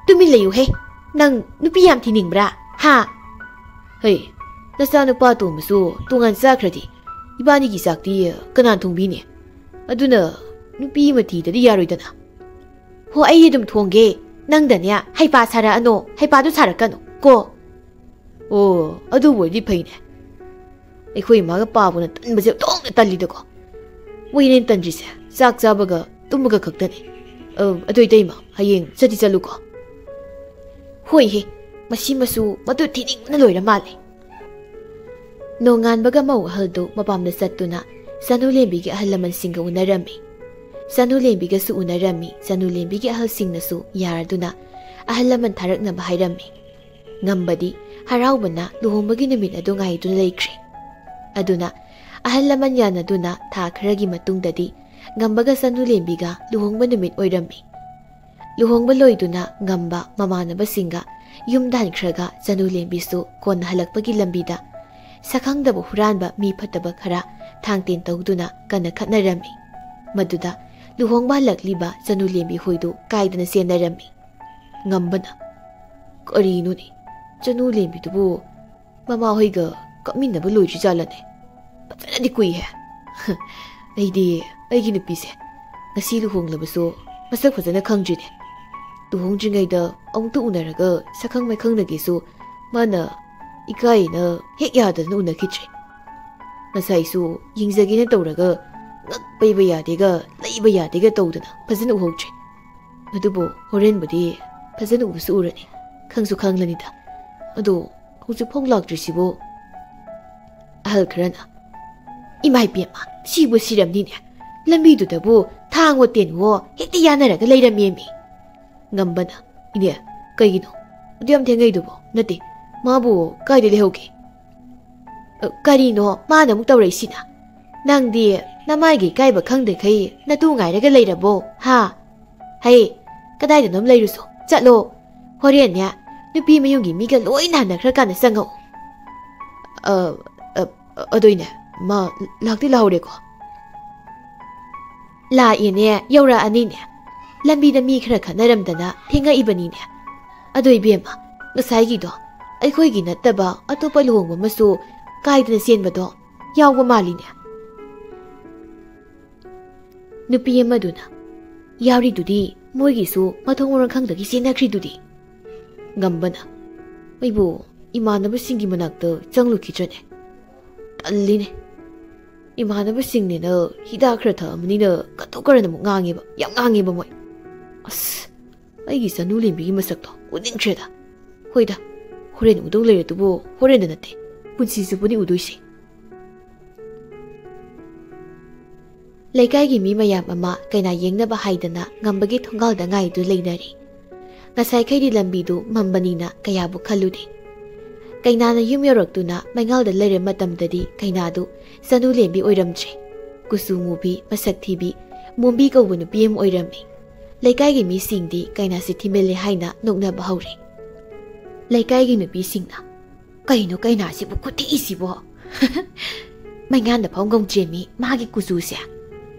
"ꯇꯨꯃꯤꯟ ꯂꯩꯌꯨꯍꯦ꯫ ꯅꯪ ꯅꯨꯄꯤ ꯌꯥꯝ ꯊꯤꯅꯤꯡꯕ꯭ꯔꯥ? ꯍꯥ?" "ꯍꯩ, ꯅꯆꯥꯅꯨꯄꯥ ꯑꯇꯣꯝꯕꯁꯨ ꯇꯣꯉꯥꯟ ꯆꯥꯈ꯭ꯔꯗꯤ ꯏꯕꯥꯅꯤꯒꯤ ꯆꯥꯛꯇꯤ ꯀꯅꯥꯅ ꯊꯣꯡꯕꯤꯅꯤ? ꯑꯗꯨꯅ ꯅꯨꯄꯤ ꯑꯃ ꯊꯤꯗꯗꯤ ꯌꯥꯔꯣꯏꯗꯅ꯫" ꯍꯣ, ꯑꯩ ꯑꯗꯨꯝ ꯊꯣꯡꯒꯦ꯫ ꯅꯪꯗꯅꯦ ꯍꯩꯄꯥ ꯁꯥꯔꯛꯑꯅꯣ, ꯍꯩꯄꯥꯗꯨ ꯁꯥꯔꯛꯀꯅꯨ ꯀꯣ꯫ ꯑꯣ, ꯑꯗꯨꯕꯨ ꯑꯣꯏꯗꯤ ꯐꯩꯅꯦ꯫ ꯑꯩꯈꯣꯏ ꯏꯃꯥꯒ ꯄꯥꯕꯅ ꯇꯟꯕꯁꯦ ꯑꯣꯟꯊꯣꯛꯅ ꯇꯜꯂꯤꯗꯀꯣ꯫ ꯃꯣꯏꯅ ꯇꯟꯗ꯭ꯔꯤꯁꯦ ꯆꯥꯛ ꯆꯥꯕꯒ ꯇꯨꯝꯕꯒ ꯈꯛꯇꯅꯦ꯫ ꯑ, ꯑꯗꯨ ꯏꯇꯩꯃ, ꯍꯌꯦꯡ ꯆꯠꯇꯤ ꯆꯠꯂꯨꯀꯣ꯫ ꯍꯣꯏꯍꯦ, ꯃꯁꯤ ꯃꯁꯨ ꯃꯗꯨ ꯊꯤꯅꯤꯡꯕꯅ ꯂꯣꯏꯔ ꯃꯥꯜꯂꯦ꯫ ꯅꯣꯡꯉꯥꯟꯕꯒ ꯃꯧ ꯑꯍꯜꯗꯨ ꯃꯄꯥꯝꯗ ꯆꯠꯇꯨꯅ ꯆꯅꯨ ꯂꯦꯝꯕꯤꯒꯤ ꯑꯍꯜ ꯂꯃꯟꯁꯤꯡꯒ ꯎꯅꯔꯝꯃꯤ꯫ ꯆꯅꯨ ꯂꯦꯝꯕꯤꯒꯁꯨ ꯎꯅꯔꯝꯃꯤ꯫ ꯆꯅꯨ ꯂꯦꯝꯕꯤꯒꯤ ꯑꯍꯜꯁꯤꯡꯅꯁꯨ ꯌꯥꯔꯗꯨꯅ ꯑꯍꯜ ꯂꯃꯟ ꯊꯥꯔꯛꯅꯕ ꯍꯥꯏꯔꯝꯃꯤ꯫ ꯉꯝꯕꯗꯤ ꯍꯔꯥꯎꯕꯅ ꯂꯨꯍꯣꯡꯕꯒꯤ ꯅꯨꯃꯤꯠ ꯑꯗꯨ ꯉꯥꯏꯗꯨꯅ ꯂꯩꯈ꯭ꯔꯦ꯫ ꯑꯗꯨꯅ ꯑꯍꯜ ꯂꯃꯟ ꯌꯥꯅꯗꯨꯅ ꯊꯥ ꯈꯔꯒꯤ ꯃꯇꯨꯡꯗꯗꯤ ꯉꯝꯕꯒ ꯆꯅꯨ ꯂꯦꯝꯕꯤꯒ ꯂꯨꯍꯣꯡꯕ ꯅꯨꯃꯤꯠ ꯑꯣꯏꯔꯝꯃꯤ꯫ ꯂꯨꯍꯣꯡꯕ ꯂꯣꯏꯗꯨꯅ ꯉꯝꯕ ꯃꯃꯥꯟꯅꯕꯁꯤꯡꯒ ꯌꯨꯝꯗ ꯍꯟꯈ꯭ꯔꯒ ꯆꯅꯨ ꯂꯦꯝꯕꯤꯁꯨ ꯀꯣꯟꯅ ꯍꯜꯂꯛꯄꯒꯤ ꯂꯝꯕꯤꯗ ꯁꯛꯈꯪꯗꯕ ꯍꯨꯔꯥꯟꯕ ꯃꯤ ꯐꯠꯇꯕ ꯈꯔ ꯊꯥꯡꯇꯦꯟ ꯇꯧꯗꯨꯅ ꯀꯟꯅ ꯈꯠꯅꯔꯝꯃꯤ꯫ ꯃꯗꯨꯗ ꯂꯨꯍꯣꯡꯕ ꯍꯜꯂꯛꯂꯤꯕ ꯆꯅꯨ ꯂꯦꯝꯕꯤ ꯍꯣꯏꯗꯨ ꯀꯥꯏꯗꯅ ꯆꯦꯟꯅꯔꯝꯃꯤ꯫ ꯉꯝꯕꯅ, "ꯀꯔꯤꯅꯣꯅꯦ, ꯆꯅꯨ ꯂꯦꯝꯕꯤꯗꯨꯕꯨ ꯃꯃꯥꯍꯣꯏꯒ ꯀꯞꯃꯤꯟꯅꯕ ꯂꯣꯏꯗ꯭ꯔꯤꯖꯥꯠꯂꯅꯦ? ꯐꯖꯅꯗꯤ ꯀꯨꯏꯍꯦ꯫ ꯑꯩꯗꯤ ꯑꯩꯒꯤ ꯅꯨꯄꯤꯁꯦ ꯉꯁꯤ ꯂꯨꯍꯣꯡꯂꯕꯁꯨ ꯃꯁꯛ ꯐꯖꯅ ꯈꯪꯗ꯭ꯔꯤꯅꯦ꯫ ꯂꯨꯍꯣꯡꯗ꯭ꯔꯤꯉꯩꯗ ꯑꯃꯨꯛꯇ ꯎꯅꯔꯒ ꯁꯛꯈꯪ ꯃꯥꯏꯈꯪꯅꯒꯦꯁꯨ ꯃꯥꯅ ꯏꯀꯥꯏꯅ ꯍꯦꯛ ꯌꯥꯗꯗꯅ ꯎꯅꯈꯤꯗ꯭ꯔꯦ꯫ ꯉꯁꯥꯏꯁꯨ ꯌꯦꯡꯖꯒꯦꯅ ꯇꯧꯔꯒ ꯉꯛ ꯄꯩꯕ ꯌꯥꯗꯦꯒ ꯂꯩꯕ ꯌꯥꯗꯦꯒ ꯇꯧꯗꯅ ꯐꯖꯅ ꯎꯍꯧꯗ꯭ꯔꯦ꯫ ꯑꯗꯨꯕꯨ ꯍꯣꯔꯦꯟꯕꯨꯗꯤ ꯐꯖꯅ ꯎꯕꯁꯨ ꯎꯔꯅꯤ, ꯈꯪꯁꯨ ꯈꯪꯂꯅꯤꯗ꯫ ꯑꯗꯣ ꯍꯧꯖꯤꯛꯐꯥꯎ ꯂꯥꯛꯇ꯭ꯔꯤꯁꯤꯕꯨ?" ꯑꯍꯜ ꯈꯔꯅ, "ꯏꯃꯥ ꯏꯕꯦꯝꯃ, ꯁꯤꯕꯨ ꯁꯤꯔꯝꯅꯤꯅꯦ꯫ ꯂꯝꯕꯤꯗꯨꯗꯕꯨ ꯊꯥꯡꯋꯣ ꯇꯦꯟꯋꯣ ꯍꯦꯛꯇ ꯌꯥꯅꯔꯒ ꯂꯩꯔꯝꯃꯦꯃꯤ꯫" ꯉꯝꯕꯅ, "ꯏꯅꯦ, ꯀꯩꯒꯤꯅꯣ ꯑꯗꯨ ꯌꯥꯝ ꯊꯦꯡꯉꯩꯗꯨꯕꯣ?" "ꯅꯠꯇꯦ, ꯃꯥꯕꯨ ꯀꯥꯏꯗ ꯂꯩꯍꯧꯒꯦ?" "ꯑ, ꯀꯔꯤꯅꯣ ꯃꯥꯅ ꯑꯃꯨꯛ ꯇꯧꯔꯛꯏꯁꯤꯅ? ꯅꯪꯗꯤ ꯅꯃꯥꯏꯒꯤ ꯏꯀꯥꯏꯕ ꯈꯪꯗꯈꯩ ꯅꯇꯨ ꯉꯥꯏꯔꯒ ꯂꯩꯔꯕꯣ, ꯍꯥ? ꯍꯩ, ꯀꯗꯥꯏꯗꯅꯣꯝ ꯂꯩꯔꯨꯁꯣ, ꯆꯠꯂꯣ꯫ ꯍꯣꯔꯦꯟꯅꯦ ꯅꯨꯄꯤ ꯃꯌꯨꯝꯒꯤ ꯃꯤꯒ ꯂꯣꯏꯅ ꯍꯟꯅꯈ꯭ꯔꯀꯥꯟꯗ ꯆꯪꯉꯛꯑꯣ꯫" "ꯑ, ꯑ, ꯑꯗꯨꯏꯅꯦ, ꯃꯥ ꯂꯥꯛꯇꯤ ꯂꯥꯛꯍꯧꯔꯦꯀꯣ?" "ꯂꯥꯛꯑꯦꯅꯦ, ꯌꯧꯔꯛꯑꯅꯤꯅꯦ꯫ ꯂꯝꯕꯤꯗ ꯃꯤ ꯈꯔ ꯈꯠꯅꯔꯝꯗꯅ ꯊꯦꯡꯉꯛꯏꯕꯅꯤꯅꯦ꯫ ꯑꯗꯣ ꯏꯕꯦꯝꯃ, ꯉꯁꯥꯏꯒꯤꯗꯣ ꯑꯩꯈꯣꯏꯒꯤ ꯅꯠꯇꯕ ꯑꯇꯣꯞꯄ ꯂꯨꯍꯣꯡꯕ ꯑꯃꯁꯨ ꯀꯥꯏꯗꯅ ꯆꯦꯟꯕꯗꯣ ꯌꯥꯎꯕ ꯃꯥꯜꯂꯤꯅꯦ꯫" ꯅꯨꯄꯤ ꯑꯃꯗꯨꯅ, "ꯌꯥꯎꯔꯤꯗꯨꯗꯤ ꯃꯣꯏꯒꯤꯁꯨ ꯃꯊꯣꯡ ꯃꯔꯝ ꯈꯪꯗꯒꯤ ꯆꯦꯟꯅꯈ꯭ꯔꯤꯗꯨꯗꯤ꯫ ꯉꯝꯕꯅ, "ꯑꯩꯕꯨ ꯏꯃꯥꯟꯅꯕꯁꯤꯡꯒꯤ ꯃꯅꯥꯛꯇ ꯆꯪꯂꯨꯈꯤꯗ꯭ꯔꯅꯦ? ꯇꯜꯂꯤꯅꯦ꯫ ꯏꯃꯥꯟꯅꯕꯁꯤꯡꯅꯦꯅ ꯍꯤꯗꯥꯛ ꯈꯔ ꯊꯛꯑꯕꯅꯤꯅ ꯀꯇꯨ ꯀꯔꯟ ꯑꯃꯨꯛ ꯉꯥꯡꯉꯦꯕ, ꯌꯥꯝ ꯉꯥꯡꯉꯦꯕ ꯃꯣꯏ꯫ ꯑꯁ, ꯑꯩꯒꯤ ꯆꯅꯨ ꯂꯦꯝꯕꯤꯒꯤ ꯃꯁꯛꯇꯣ ꯎꯅꯤꯡꯈ꯭ꯔꯦꯗ꯫ ꯍꯣꯏꯗ, ꯍꯣꯔꯦꯟ ꯎꯗꯧ ꯂꯩꯔꯗꯨꯕꯨ ꯍꯣꯔꯦꯟꯗ ꯅꯠꯇꯦ, ꯄꯨꯟꯁꯤ ꯆꯨꯞꯄꯅꯤ ꯎꯗꯣꯏꯁꯦ꯫" ꯂꯩꯀꯥꯏꯒꯤ ꯃꯤ ꯃꯌꯥꯝ ꯑꯃ ꯀꯩꯅꯥ ꯌꯦꯡꯅꯕ ꯍꯥꯏꯗꯅ ꯉꯝꯕꯒꯤ ꯊꯣꯡꯒꯥꯜꯗ ꯉꯥꯏꯗꯨ ꯂꯩꯅꯔꯤ꯫ ꯉꯁꯥꯏꯈꯩꯗꯤ ꯂꯝꯕꯤꯗꯨ ꯃꯝꯕꯅꯤꯅ ꯀꯌꯥꯕꯨ ꯈꯜꯂꯨꯗꯦ꯫ ꯀꯩꯅꯥꯅ ꯌꯨꯝ ꯌꯧꯔꯛꯇꯨꯅ ꯃꯩꯉꯥꯜꯗ ꯂꯩꯔꯦ ꯃꯇꯝꯗꯗꯤ ꯀꯩꯅꯥꯗꯨ ꯆꯅꯨ ꯂꯦꯝꯕꯤ ꯑꯣꯏꯔꯝꯗ꯭ꯔꯦ꯫ ꯀꯨꯆꯨ ꯃꯨꯕꯤ, ꯃꯁꯛ ꯊꯤꯕꯤ, ꯃꯣꯝꯕꯤ ꯀꯧꯕ ꯅꯨꯄꯤ ꯑꯃ ꯑꯣꯏꯔꯝꯃꯤ꯫ ꯂꯩꯀꯥꯏꯒꯤ ꯃꯤꯁꯤꯡꯗꯤ ꯀꯩꯅꯥꯁꯤ ꯊꯤꯃꯜꯂꯦ ꯍꯥꯏꯅ ꯅꯣꯛꯅꯕ ꯍꯧꯔꯦ꯫ ꯂꯩꯀꯥꯏꯒꯤ ꯅꯨꯄꯤꯁꯤꯡꯅ, "ꯀꯩꯅꯣ ꯀꯩꯅꯥꯁꯤꯕꯨ ꯈꯨꯊꯤꯁꯤꯕꯣ? ꯃꯩꯉꯥꯟꯗ ꯐꯥꯎ ꯉꯧꯗ꯭ꯔꯦꯃꯤ ꯃꯥꯒꯤ ꯀꯨꯆꯨꯁꯦ꯫"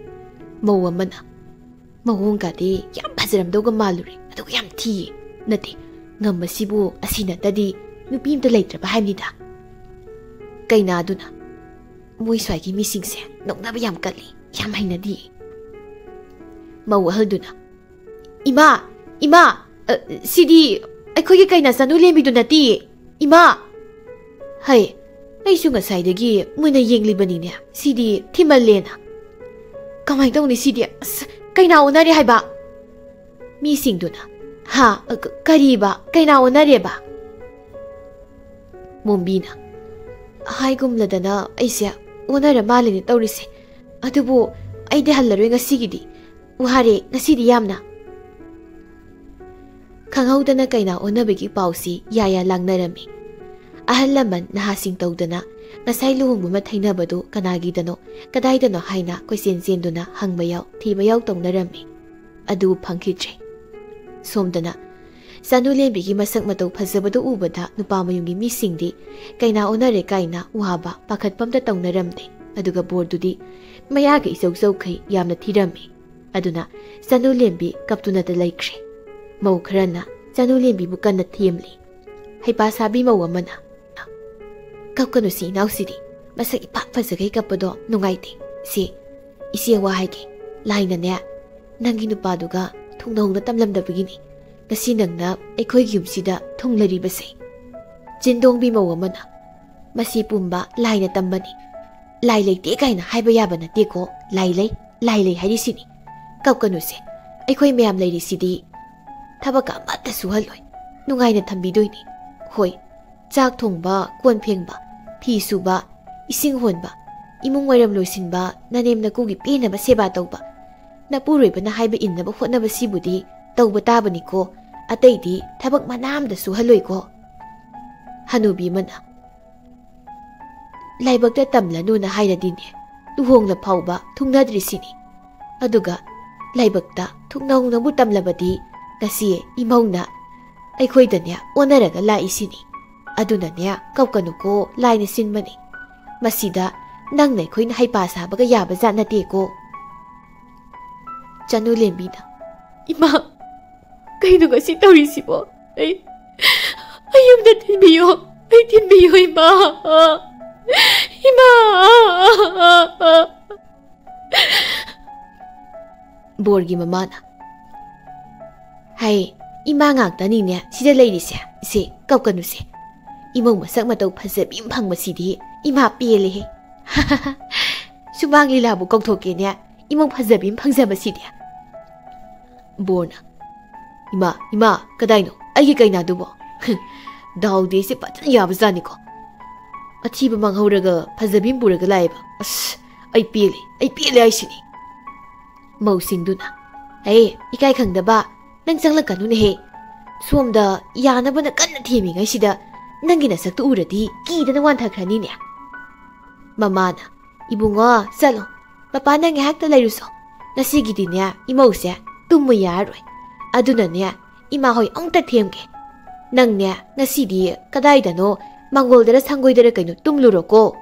ꯃꯧ ꯑꯃꯅ, "ꯃꯑꯣꯡꯒꯗꯤ ꯌꯥꯝ ꯐꯖꯔꯝꯗꯧꯒ ꯃꯥꯜꯂꯨꯔꯦ, ꯑꯗꯨꯒ ꯌꯥꯝ ꯊꯤꯌꯦ꯫ ꯅꯠꯇꯦ, ꯉꯝꯕꯁꯤꯕꯨ ꯑꯁꯤ ꯅꯠꯇꯗꯤ ꯅꯨꯄꯤ ꯑꯝꯇ ꯂꯩꯇ꯭ꯔꯕ ꯍꯥꯏꯕꯅꯤꯗ꯫" ꯀꯩꯅꯥꯗꯨꯅ, "ꯃꯣꯏ ꯁ꯭ꯋꯥꯏꯒꯤ ꯃꯤꯁꯤꯡꯁꯦ ꯅꯣꯛꯅꯕ ꯌꯥꯝ ꯀꯜꯂꯤ, ꯌꯥꯝ ꯍꯩꯅꯗꯤꯌꯦ꯫" ꯃꯧ ꯑꯍꯜꯗꯨꯅ, "ꯏꯃꯥ, ꯏꯃꯥ, ꯑ, ꯁꯤꯗꯤ ꯑꯩꯈꯣꯏꯒꯤ ꯀꯩꯅꯥ ꯆꯅꯨ ꯂꯦꯝꯕꯤꯗꯨ ꯅꯠꯇꯤꯌꯦ, ꯏꯃꯥ!" ꯍꯩ, ꯑꯩꯁꯨ ꯉꯁꯥꯏꯗꯒꯤ ꯃꯨꯟꯅ ꯌꯦꯡꯂꯤꯕꯅꯤꯅꯦ, ꯁꯤꯗꯤ ꯊꯤꯃꯜꯂꯦꯅ꯫ ꯀꯃꯥꯏ ꯇꯧꯅꯤ ꯁꯤꯗꯤ? ꯑꯁ, ꯀꯩꯅꯥ ꯑꯣꯟꯅꯔꯦ ꯍꯥꯏꯕ꯫ ꯃꯤꯁꯤꯡꯗꯨꯅ, "ꯍꯥ? ꯀ-, ꯀꯔꯤꯕ? ꯀꯩꯅꯥ ꯑꯣꯟꯅꯔꯦꯕ?" ꯃꯣꯝꯕꯤꯅ, "ꯍꯥꯏꯒꯨꯝꯂꯗꯅ ꯑꯩꯁꯦ ꯑꯣꯟꯅꯔ ꯃꯥꯜꯂꯦꯅꯦ ꯇꯧꯔꯤꯁꯦ꯫ ꯑꯗꯨꯕꯨ ꯑꯩꯗꯤ ꯍꯜꯂꯔꯣꯏ ꯉꯁꯤꯒꯤꯗꯤ꯫ ꯋꯥꯔꯦ ꯉꯁꯤꯗꯤ ꯌꯥꯝꯅ꯫" ꯈꯪꯍꯧꯗꯅ ꯀꯩꯅꯥ ꯑꯣꯟꯅꯕꯒꯤ ꯄꯥꯎꯁꯤ ꯌꯥꯌꯥ ꯂꯥꯡꯅꯔꯝꯃꯤ꯫ ꯑꯍꯜ ꯂꯃꯟ ꯅꯍꯥꯁꯤꯡ ꯇꯧꯗꯅ ꯉꯁꯥꯏ ꯂꯨꯍꯣꯡꯕ ꯑꯃ ꯊꯩꯅꯕꯗꯨ ꯀꯅꯥꯒꯤꯗꯅꯣ, ꯀꯗꯥꯏꯗꯅꯣ ꯍꯥꯏꯅ ꯀꯣꯏꯆꯦꯟ ꯆꯦꯟꯗꯨꯅ ꯍꯪꯕ ꯌꯥꯎ, ꯊꯤꯕ ꯌꯥꯎ ꯇꯧꯅꯔꯝꯃꯤ꯫ ꯑꯗꯨ ꯐꯪꯈꯤꯗ꯭ꯔꯦ꯫ ꯁꯣꯝꯗꯅ ꯆꯅꯨ ꯂꯦꯝꯕꯤꯒꯤ ꯃꯁꯛ ꯃꯇꯧ ꯐꯖꯕꯗꯨ ꯎꯕꯗ ꯅꯨꯄꯥ ꯃꯌꯨꯝꯒꯤ ꯃꯤꯁꯤꯡꯗꯤ ꯀꯩꯅꯥ ꯑꯣꯟꯅꯔꯦ ꯀꯥꯏꯅ ꯋꯥꯕ, ꯄꯥꯈꯠꯄ ꯑꯝꯇ ꯇꯧꯅꯔꯝꯗꯦ꯫ ꯑꯗꯨꯒ ꯕꯣꯔꯗꯨꯗꯤ ꯃꯌꯥꯒ ꯏꯆꯧ ꯆꯧꯈꯩ ꯌꯥꯝꯅ ꯊꯤꯔꯝꯃꯤ꯫ ꯑꯗꯨꯅ ꯆꯅꯨ ꯂꯦꯝꯕꯤ ꯀꯞꯇꯨꯅꯇ ꯂꯩꯈ꯭ꯔꯦ꯫ ꯃꯧ ꯈꯔꯅ ꯆꯅꯨ ꯂꯦꯝꯕꯤꯕꯨ ꯀꯟꯅ ꯊꯦꯝꯂꯤ꯫ ꯍꯩꯄꯥ ꯁꯥꯕꯤ ꯃꯧ ꯑꯃꯅ, "ꯀꯞꯀꯅꯨ ꯁꯤ ꯏꯅꯥꯎꯁꯤꯗꯤ, ꯃꯁꯛ ꯏꯐ ꯐꯖꯈꯩ ꯀꯞꯄꯗꯣ ꯅꯨꯡꯉꯥꯏꯇꯦ꯫ ꯁꯤ, ꯏꯆꯦ ꯋꯥ ꯍꯥꯏꯒꯦ, ꯂꯥꯏꯅꯅꯦ ꯅꯪꯒꯤ ꯅꯨꯄꯥꯗꯨꯒ ꯊꯨꯡꯅ ꯍꯣꯡꯅ ꯇꯝꯂꯝꯗꯕꯒꯤꯅꯤ ꯉꯁꯤ ꯅꯪꯅ ꯑꯩꯈꯣꯏꯒꯤ ꯌꯨꯝꯁꯤꯗ ꯊꯨꯡꯂꯔꯤꯕꯁꯦ꯫ ꯆꯤꯟꯗꯣꯡꯕꯤ ꯃꯧ ꯑꯃꯅ, "ꯃꯁꯤ ꯄꯨꯝꯕ ꯂꯥꯏꯅ ꯇꯝꯕꯅꯤ꯫ ꯂꯥꯏ ꯂꯩꯇꯦ ꯀꯥꯏꯅ ꯍꯥꯏꯕ ꯌꯥꯕ ꯅꯠꯇꯦꯀꯣ꯫ ꯂꯥꯏ ꯂꯩ, ꯂꯥꯏ ꯂꯩ ꯍꯥꯏꯔꯤꯁꯤꯅꯤ꯫ ꯀꯞꯀꯅꯨꯁꯦ꯫ ꯑꯩꯈꯣꯏ ꯃꯌꯥꯝ ꯂꯩꯔꯤꯁꯤꯗꯤ ꯊꯕꯛꯀ ꯑꯃꯠꯇ ꯁꯨꯍꯜꯂꯣꯏ꯫ ꯅꯨꯡꯉꯥꯏꯅ ꯊꯝꯕꯤꯗꯣꯏꯅꯤ꯫ ꯍꯣꯏ, ꯆꯥꯛ ꯊꯣꯡꯕ, ꯀꯣꯟ ꯐꯦꯡꯕ, ꯐꯤ ꯁꯨꯕ, ꯏꯁꯤꯡ ꯍꯣꯟꯕ, ꯏꯃꯨꯡ ꯋꯥꯏꯔꯝ ꯂꯣꯏꯁꯤꯟꯕ, ꯅꯅꯦꯝ ꯅꯀꯨꯒꯤ ꯄꯦꯟꯅꯕ ꯁꯦꯕꯥ ꯇꯧꯕ, ꯅꯄꯨꯔꯣꯏꯕꯅ ꯍꯥꯏꯕ ꯏꯟꯅꯕ ꯍꯣꯠꯅꯕꯁꯤꯕꯨꯗꯤ ꯇꯧꯕ ꯇꯥꯕꯅꯤꯀꯣ꯫ ꯑꯇꯩꯗꯤ ꯊꯕꯛ ꯃꯅꯥ ꯑꯃꯗ ꯁꯨꯍꯜꯂꯣꯏꯀꯣ꯫" ꯍꯅꯨꯕꯤ ꯑꯃꯅ, "ꯂꯥꯏꯕꯛꯇ ꯇꯝꯂꯅꯨꯅ ꯍꯥꯏꯔꯗꯤꯅꯦ, ꯂꯨꯍꯣꯡꯂ ꯐꯥꯎꯕ ꯊꯨꯡꯅꯗ꯭ꯔꯤꯁꯤꯅꯤ꯫ ꯑꯗꯨꯒ ꯂꯥꯏꯕꯛꯇ ꯊꯨꯡꯅꯧꯅꯕꯨ ꯇꯝꯂꯕꯗꯤ ꯉꯁꯤ ꯏꯃꯧꯅ ꯑꯩꯈꯣꯏꯗꯅꯦ ꯑꯣꯟꯅꯔꯒ ꯂꯥꯛꯏꯁꯤꯅꯤ꯫ ꯑꯗꯨꯅꯅꯦ ꯀꯞꯀꯅꯨꯀꯣ, ꯂꯥꯏꯅ ꯁꯤꯟꯕꯅꯤ꯫ ꯃꯁꯤꯗ ꯅꯪꯅ ꯑꯩꯈꯣꯏꯅ ꯍꯩꯄꯥ ꯁꯥꯕꯒ ꯌꯥꯕ ꯖꯥꯠ ꯅꯠꯇꯦꯀꯣ꯫" ꯆꯅꯨ ꯂꯦꯝꯕꯤꯅ, "ꯏꯃꯥ, ꯀꯩꯅꯣ ꯉꯁꯤ ꯇꯧꯔꯤꯁꯤꯕꯣ? ꯑꯩ, ꯑꯩ ꯌꯨꯝꯗ ꯊꯤꯟꯕꯤꯌꯣ, ꯑꯩ ꯊꯤꯟꯕꯤꯌꯣ ꯏꯃꯥ, ꯏꯃꯥ꯫" ꯕꯣꯔꯒꯤ ꯃꯃꯥꯅ, "ꯍꯩ, ꯏꯃꯥ ꯉꯥꯛꯇꯅꯤꯅꯦ ꯁꯤꯗ ꯂꯩꯔꯤꯁꯦ꯫ ꯏꯁꯦ, ꯀꯞꯀꯅꯨꯁꯦ꯫ ꯏꯃꯧ ꯃꯁꯛ ꯃꯇꯧ ꯐꯖꯕꯤ ꯑꯃ ꯐꯪꯕꯁꯤꯗꯤ ꯏꯃꯥ ꯄꯦꯜꯂꯦꯍꯦ꯫ ꯁꯨꯃꯥꯡ ꯂꯤꯂꯥꯕꯨ ꯀꯧꯊꯣꯛꯀꯦꯅꯦ, ꯏꯃꯧ ꯐꯖꯕꯤ ꯑꯃ ꯐꯪꯖꯕꯁꯤꯗꯤ꯫" ꯕꯣꯔꯅ, "ꯏꯃꯥ, ꯏꯃꯥ, ꯀꯗꯥꯏꯅꯣ ꯑꯩꯒꯤ ꯀꯩꯅꯥꯗꯨꯕꯣ? ꯗꯥꯎꯗꯤ ꯑꯩꯁꯦ ꯐꯖꯅ ꯌꯥꯕꯖꯥꯠꯅꯤꯀꯣ꯫ ꯑꯊꯤꯕ ꯃꯥꯡꯍꯧꯔꯒ ꯐꯖꯕꯤ ꯑꯃ ꯄꯨꯔꯒ ꯂꯥꯛꯑꯦꯕ꯫ ꯑꯁ, ꯑꯩ ꯄꯦꯜꯂꯦ, ꯑꯩ ꯄꯦꯜꯂꯦ ꯍꯥꯏꯁꯤꯅꯤ꯫" ꯃꯧꯁꯤꯡꯗꯨꯅ, "ꯍꯦ, ꯏꯀꯥꯏ ꯈꯪꯗꯕ, ꯅꯪ ꯆꯪꯂꯛꯀꯅꯨꯅꯦꯍꯦ꯫ ꯁꯣꯝꯗ ꯌꯥꯅꯕꯅ ꯀꯟꯅ ꯊꯦꯝꯃꯤꯉꯩꯁꯤꯗ ꯅꯪꯒꯤ ꯅꯁꯛꯇꯨ ꯎꯔꯗꯤ ꯀꯤꯗꯅ ꯋꯥꯟꯊꯈ꯭ꯔꯅꯤꯅꯦ꯫" ꯃꯃꯥꯅ, "ꯏꯕꯨꯡꯉꯣ, ꯆꯠꯂꯣ꯫ ꯃꯄꯥꯟꯗ ꯉꯥꯏꯍꯥꯛꯇ ꯂꯩꯔꯨꯁꯣ꯫ ꯉꯁꯤꯒꯤꯗꯤꯅꯦ, ꯏꯃꯧꯁꯦ ꯇꯨꯝꯃꯨ ꯌꯥꯔꯔꯣꯏ꯫ ꯑꯗꯨꯅꯅꯦ, ꯏꯃꯥ ꯍꯣꯏ ꯑꯃꯨꯛꯇ ꯊꯦꯝꯒꯦ꯫ ꯅꯪꯅꯦ, ꯉꯁꯤꯗꯤ ꯀꯗꯥꯏꯗꯅꯣ, ꯃꯥꯡꯒꯣꯜꯗꯔ ꯁꯪꯒꯣꯏꯗꯔ ꯀꯩꯅꯣ ꯇꯨꯝꯂꯨꯔꯣꯀꯣ꯫"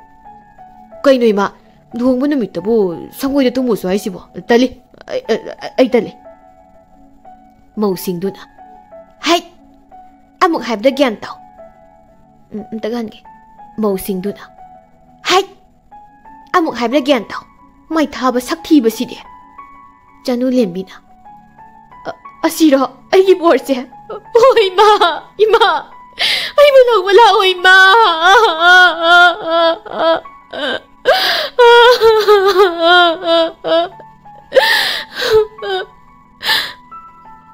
"ꯀꯩꯅꯣ ꯏꯃꯥ, ꯂꯨꯍꯣꯡꯕ ꯅꯨꯃꯤꯠꯇꯕꯨ ꯁꯪꯒꯣꯏꯗ ꯇꯨꯝꯃꯨꯁꯨ ꯍꯥꯏꯁꯤꯕꯣ? ꯇꯜꯂꯤ, ꯑꯩ, ꯑꯩ, ꯑꯩ ꯇꯜꯂꯤ꯫" ꯃꯧꯁꯤꯡꯗꯨꯅ, "ꯍꯩꯠ! ꯑꯃꯨꯛ ꯍꯥꯏꯕꯗ ꯒ꯭ꯌꯥꯟ ꯇꯥꯎ꯫" ꯎꯝ, ꯑꯝꯇꯒ ꯍꯟꯒꯦ꯫ ꯃꯧꯁꯤꯡꯗꯨꯅ, "ꯍꯩꯠ! ꯑꯃꯨꯛ ꯍꯥꯏꯕꯗ ꯒ꯭ꯌꯥꯟ ꯇꯥꯎ꯫ ꯃꯩ ꯊꯥꯕ ꯁꯛꯊꯤꯕꯁꯤꯗꯤ꯫" ꯆꯅꯨ ꯂꯦꯝꯕꯤꯅ, "ꯑ-, ꯑꯁꯤꯔꯣ ꯑꯩꯒꯤ ꯕꯣꯔꯁꯦ? ꯑꯣ ꯏꯃꯥ, ꯏꯃꯥ, ꯑꯩꯕꯨ ꯂꯧꯕ ꯂꯥꯛꯑꯣ ꯏꯃꯥ꯫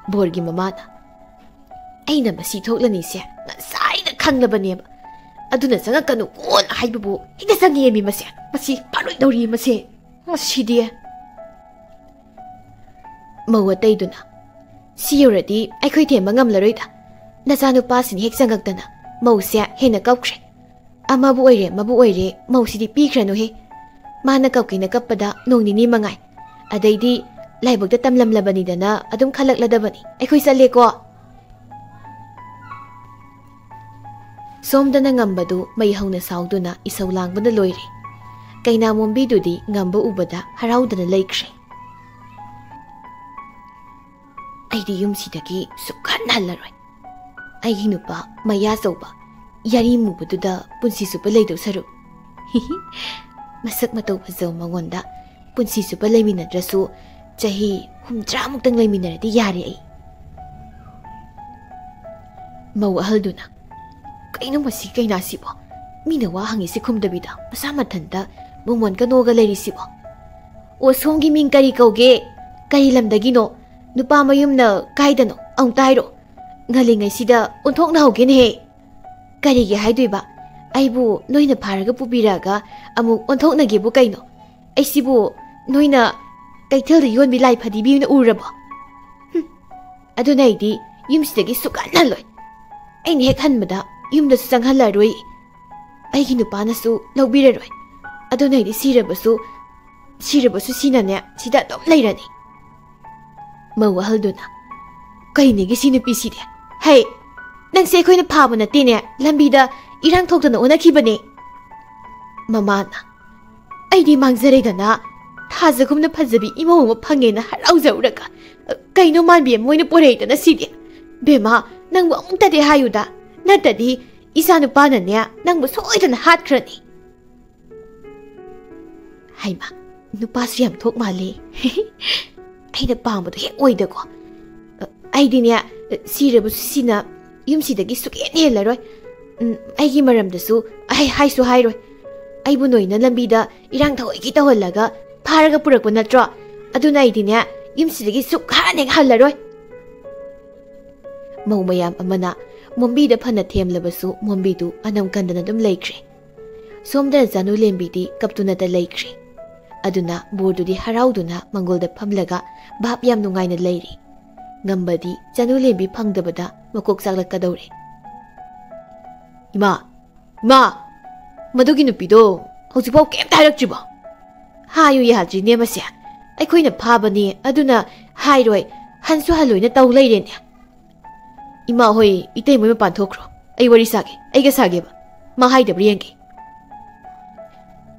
ꯕꯣꯔꯒꯤ ꯃꯃꯥꯅ, "ꯑꯩꯅ ꯃꯁꯤ ꯊꯣꯛꯂꯅꯤꯁꯦ ꯉꯁꯥꯏꯅ ꯈꯪꯂꯕꯅꯦꯕ꯫ ꯑꯗꯨꯅ ꯆꯪꯉꯛꯀꯅꯨꯀꯣꯅ ꯍꯥꯏꯕꯕꯨ ꯍꯦꯛꯇ ꯆꯪꯉꯛꯑꯦꯃꯤ ꯃꯁꯦ꯫ ꯃꯁꯤ ꯐꯔꯣꯏꯗꯧꯔꯤ ꯃꯁꯦ꯫ ꯃꯁꯤꯗꯤ"꯫ ꯃꯧ ꯑꯇꯩꯗꯨꯅ, "ꯁꯤ ꯌꯧꯔꯗꯤ ꯑꯩꯈꯣꯏ ꯊꯦꯝꯕ ꯉꯝꯂꯔꯣꯏꯗ꯫ ꯅꯆꯥꯅꯨꯄꯥꯁꯤꯅ ꯍꯦꯛ ꯆꯪꯉꯛꯇꯅ ꯃꯧꯁꯦ ꯍꯦꯟꯅ ꯀꯞꯈ꯭ꯔꯦ꯫ ꯑꯃꯕꯨ ꯑꯣꯏꯔꯦ ꯑꯃꯕꯨ ꯑꯣꯏꯔꯦ ꯃꯧꯁꯤꯗꯤ ꯄꯤꯈ꯭ꯔꯅꯨꯍꯦ꯫ ꯃꯥꯅ ꯀꯞꯀꯦꯅ ꯀꯞꯄꯗ ꯅꯣꯡ ꯅꯤꯅꯤ ꯃꯉꯥꯏ꯫ ꯑꯗꯩꯗꯤ ꯂꯥꯏꯕꯛꯇ ꯇꯝꯂꯝꯂꯕꯅꯤꯗꯅ ꯑꯗꯨꯝ ꯈꯜꯂꯛꯂꯗꯕꯅꯤ꯫ ꯑꯩꯈꯣꯏ ꯆꯠꯂꯦꯀꯣ"꯫ ꯁꯣꯝꯗꯅ ꯉꯝꯕꯗꯨ ꯃꯩ ꯍꯧꯅ ꯁꯥꯎꯗꯨꯅ ꯏꯁꯧ ꯂꯥꯡꯕꯅ ꯂꯣꯏꯔꯦ꯫ ꯀꯩꯅꯥꯃꯣꯝꯕꯤꯗꯨꯗꯤ ꯉꯝꯕ ꯎꯕꯗ ꯍꯔꯥꯎꯗꯅ ꯂꯩꯈ꯭ꯔꯦ꯫ "ꯑꯩꯗꯤ ꯌꯨꯝꯁꯤꯗꯒꯤ ꯁꯨꯛꯍꯟ ꯍꯜꯂꯔꯣꯏ꯫ ꯑꯩꯒꯤ ꯅꯨꯄꯥ ꯃꯌꯥ ꯆꯧꯕ, ꯌꯥꯔꯤ ꯃꯨꯕꯗꯨꯗ ꯄꯨꯟꯁꯤ ꯆꯨꯞꯄ ꯂꯩꯗꯧ ꯁꯔꯨꯛ"꯫ ꯃꯁꯛ ꯃꯇꯧ ꯐꯖꯕ ꯃꯉꯣꯟꯗ ꯄꯨꯟꯁꯤ ꯆꯨꯞꯄ ꯂꯩꯃꯤꯟꯅꯗ꯭ꯔꯁꯨ ꯆꯍꯤ ꯍꯨꯝꯗ꯭ꯔꯥꯃꯨꯛꯇꯪ ꯂꯩꯃꯤꯟꯅꯔꯗꯤ ꯌꯥꯔꯦ ꯑꯩ꯫ ꯃꯧ ꯑꯍꯜꯗꯨꯅ, "ꯀꯩꯅꯣ ꯃꯁꯤ ꯀꯩꯅꯥꯁꯤꯕꯣ? ꯃꯤꯅ ꯋꯥ ꯍꯪꯉꯤꯁꯤ ꯈꯨꯝꯗꯕꯤꯗ ꯃꯁꯥ ꯃꯊꯟꯇ ꯃꯣꯃꯣꯟꯒ ꯅꯣꯛꯑꯒ ꯂꯩꯔꯤꯁꯤꯕꯣ? ꯑꯣ, ꯁꯣꯝꯒꯤ ꯃꯤꯡ ꯀꯔꯤ ꯀꯧꯒꯦ? ꯀꯔꯤ ꯂꯝꯗꯒꯤꯅꯣ? ꯅꯨꯄꯥ ꯃꯌꯨꯝꯅ ꯀꯥꯏꯗꯅꯣ? ꯑꯃꯨꯛꯇ ꯍꯥꯏꯔꯛꯑꯣ꯫ ꯉꯜꯂꯤꯉꯩꯁꯤꯗ ꯑꯣꯟꯊꯣꯛꯅꯍꯧꯒꯦꯅꯦꯍꯦ"꯫ "ꯀꯔꯤꯒꯤ ꯍꯥꯏꯗꯣꯏꯕ? ꯑꯩꯕꯨ ꯅꯣꯏꯅ ꯐꯥꯔꯒ ꯄꯨꯕꯤꯔꯛꯑꯒ ꯑꯃꯨꯛ ꯑꯣꯟꯊꯣꯛꯅꯒꯦꯕꯨ ꯀꯩꯅꯣ? ꯑꯩꯁꯤꯕꯨ ꯅꯣꯏꯅ ꯀꯩꯊꯦꯜꯗ ꯌꯣꯟꯕꯤ ꯂꯥꯏ ꯐꯗꯤꯕꯤ ꯑꯣꯏꯅ ꯎꯔꯕꯣ? ꯍꯨꯝ, ꯑꯗꯨꯅ ꯑꯩꯗꯤ ꯌꯨꯝꯁꯤꯗꯒꯤ ꯁꯨꯛꯍꯟ ꯍꯜꯂꯣꯏ꯫ ꯑꯩꯅ ꯍꯦꯛ ꯍꯟꯕꯗ ꯌꯨꯝꯗꯁꯨ ꯆꯪꯍꯜꯂꯔꯣꯏ꯫ ꯑꯩꯒꯤ ꯅꯨꯄꯥꯅꯁꯨ ꯂꯧꯕꯤꯔꯔꯣꯏ꯫ ꯑꯗꯨꯅ ꯑꯩꯗꯤ ꯁꯤꯔꯕꯁꯨ, ꯁꯤꯔꯕꯁꯨ ꯁꯤꯅꯅꯦ ꯁꯤꯗ ꯑꯗꯨꯝ ꯂꯩꯔꯅꯤ"꯫ ꯃꯧ ꯑꯍꯜꯗꯨꯅ, "ꯀꯩꯅꯦꯒꯤ ꯁꯤ ꯅꯨꯄꯤꯁꯤꯗꯤ? ꯍꯩ, ꯅꯪꯁꯦ ꯑꯩꯈꯣꯏꯅ ꯐꯥꯕ ꯅꯠꯇꯦꯅꯦ, ꯂꯝꯕꯤꯗ ꯏꯔꯥꯡ ꯊꯣꯛꯇꯅ ꯑꯣꯟꯅꯈꯤꯕꯅꯦ"꯫ ꯃꯃꯥꯅ, "ꯑꯩꯗꯤ ꯃꯥꯡꯖꯔꯦꯗꯅ, ꯊꯥꯖꯒꯨꯝꯅ ꯐꯖꯕꯤ ꯏꯃꯧ ꯑꯃ ꯐꯪꯉꯦꯅ ꯍꯔꯥꯎꯖꯔꯨꯔꯒ, ꯀꯩꯅꯣ ꯃꯥꯟꯕꯤ ꯑꯃ ꯑꯣꯏꯅ ꯄꯣꯔꯛꯏꯗꯅ ꯁꯤꯗꯤ꯫ ꯕꯦꯝꯃ, ꯅꯪꯕꯨ ꯑꯃꯨꯛꯇꯗꯤ ꯍꯥꯏꯌꯨꯗ, ꯅꯠꯇꯗꯤ ꯏꯆꯥ ꯅꯨꯄꯥꯅꯅꯦ ꯅꯪꯕꯨ ꯁꯣꯏꯗꯅ ꯍꯥꯠꯈ꯭ꯔꯅꯤ"꯫ ꯍꯩꯃꯥ, ꯅꯨꯄꯥꯁꯨ ꯌꯥꯝ ꯊꯣꯛ ꯃꯥꯜꯂꯦ꯫ ꯑꯩꯅ ꯄꯥꯝꯕꯗꯣ ꯍꯦꯛ ꯑꯣꯏꯗꯀꯣ꯫ ꯑ, ꯑꯩꯗꯤꯅꯦ, ꯁꯤꯔꯕꯁꯨ ꯁꯤꯅ ꯌꯨꯝꯁꯤꯗꯒꯤ ꯁꯨꯛꯍꯦꯟ ꯍꯦꯜꯂꯔꯣꯏ꯫ ꯎꯝ, ꯑꯩꯒꯤ ꯃꯔꯝꯗꯁꯨ ꯑꯩ ꯍꯥꯏꯁꯨ ꯍꯥꯏꯔꯣꯏ꯫ ꯑꯩꯕꯨ ꯅꯣꯏꯅ ꯂꯝꯕꯤꯗ ꯏꯔꯥꯡ ꯊꯑꯣꯏꯒꯤ ꯇꯧꯍꯜꯂꯒ ꯐꯥꯔꯒ ꯄꯨꯔꯛꯄ ꯅꯠꯇ꯭ꯔꯣ? ꯑꯗꯨꯅ ꯑꯩꯗꯤꯅꯦ, ꯌꯨꯝꯁꯤꯗꯒꯤ ꯁꯨꯛꯍꯟ ꯍꯦꯛ ꯍꯜꯂꯔꯣꯏ꯫ ꯃꯧ ꯃꯌꯥꯝ ꯑꯃꯅ ꯃꯣꯝꯕꯤꯗ ꯐꯅ ꯊꯦꯝꯂꯕꯁꯨ ꯃꯣꯝꯕꯤꯗꯨ ꯑꯅꯝ ꯀꯟꯗꯅ ꯑꯗꯨꯝ ꯂꯩꯈ꯭ꯔꯦ꯫ ꯁꯣꯝꯗꯅ ꯆꯥꯅꯨ ꯂꯦꯝꯕꯤꯗꯤ ꯀꯞꯇꯨꯅꯇ ꯂꯩꯈ꯭ꯔꯦ꯫ ꯑꯗꯨꯅ ꯕꯣꯔꯗꯨꯗꯤ ꯍꯔꯥꯎꯗꯨꯅ ꯃꯪꯒꯣꯜꯗ ꯐꯝꯂꯒ ꯚꯥꯞ ꯌꯥꯝ ꯅꯨꯡꯉꯥꯏꯅ ꯂꯩꯔꯤ꯫ ꯉꯝꯕꯗꯤ ꯆꯥꯅꯨ ꯂꯦꯝꯕꯤ ꯐꯪꯗꯕꯗ ꯃꯀꯣꯛ ꯆꯥꯛꯂꯛꯀꯗꯧꯔꯦ꯫ "ꯏꯃꯥ, ꯏꯃꯥ, ꯃꯗꯨꯒꯤ ꯅꯨꯄꯤꯗꯣ ꯍꯧꯖꯤꯛꯐꯥꯎ ꯀꯩꯝꯇ ꯍꯥꯏꯔꯛꯇ꯭ꯔꯤꯕꯣ?" "ꯍꯥꯏꯌꯨ ꯌꯥꯗ꯭ꯔꯤꯅꯦ ꯃꯁꯦ꯫ ꯑꯩꯈꯣꯏꯅ ꯐꯥꯕꯅꯦ, ꯑꯗꯨꯅ ꯍꯥꯏꯔꯣꯏ, ꯍꯟꯁꯨ ꯍꯜꯂꯣꯏꯅ ꯇꯧ ꯂꯩꯔꯦꯅꯦ꯫" "ꯏꯃꯥ ꯍꯣꯏ, ꯏꯇꯩꯃ ꯃꯄꯥꯟ ꯊꯣꯛꯈ꯭ꯔꯣ꯫ ꯑꯩ ꯋꯥꯔꯤ ꯁꯥꯒꯦ, ꯑꯩꯒ ꯁꯥꯒꯦꯕ꯫ ꯃꯥ ꯍꯥꯏꯗꯕ꯭ꯔꯥ ꯌꯦꯡꯒꯦ꯫"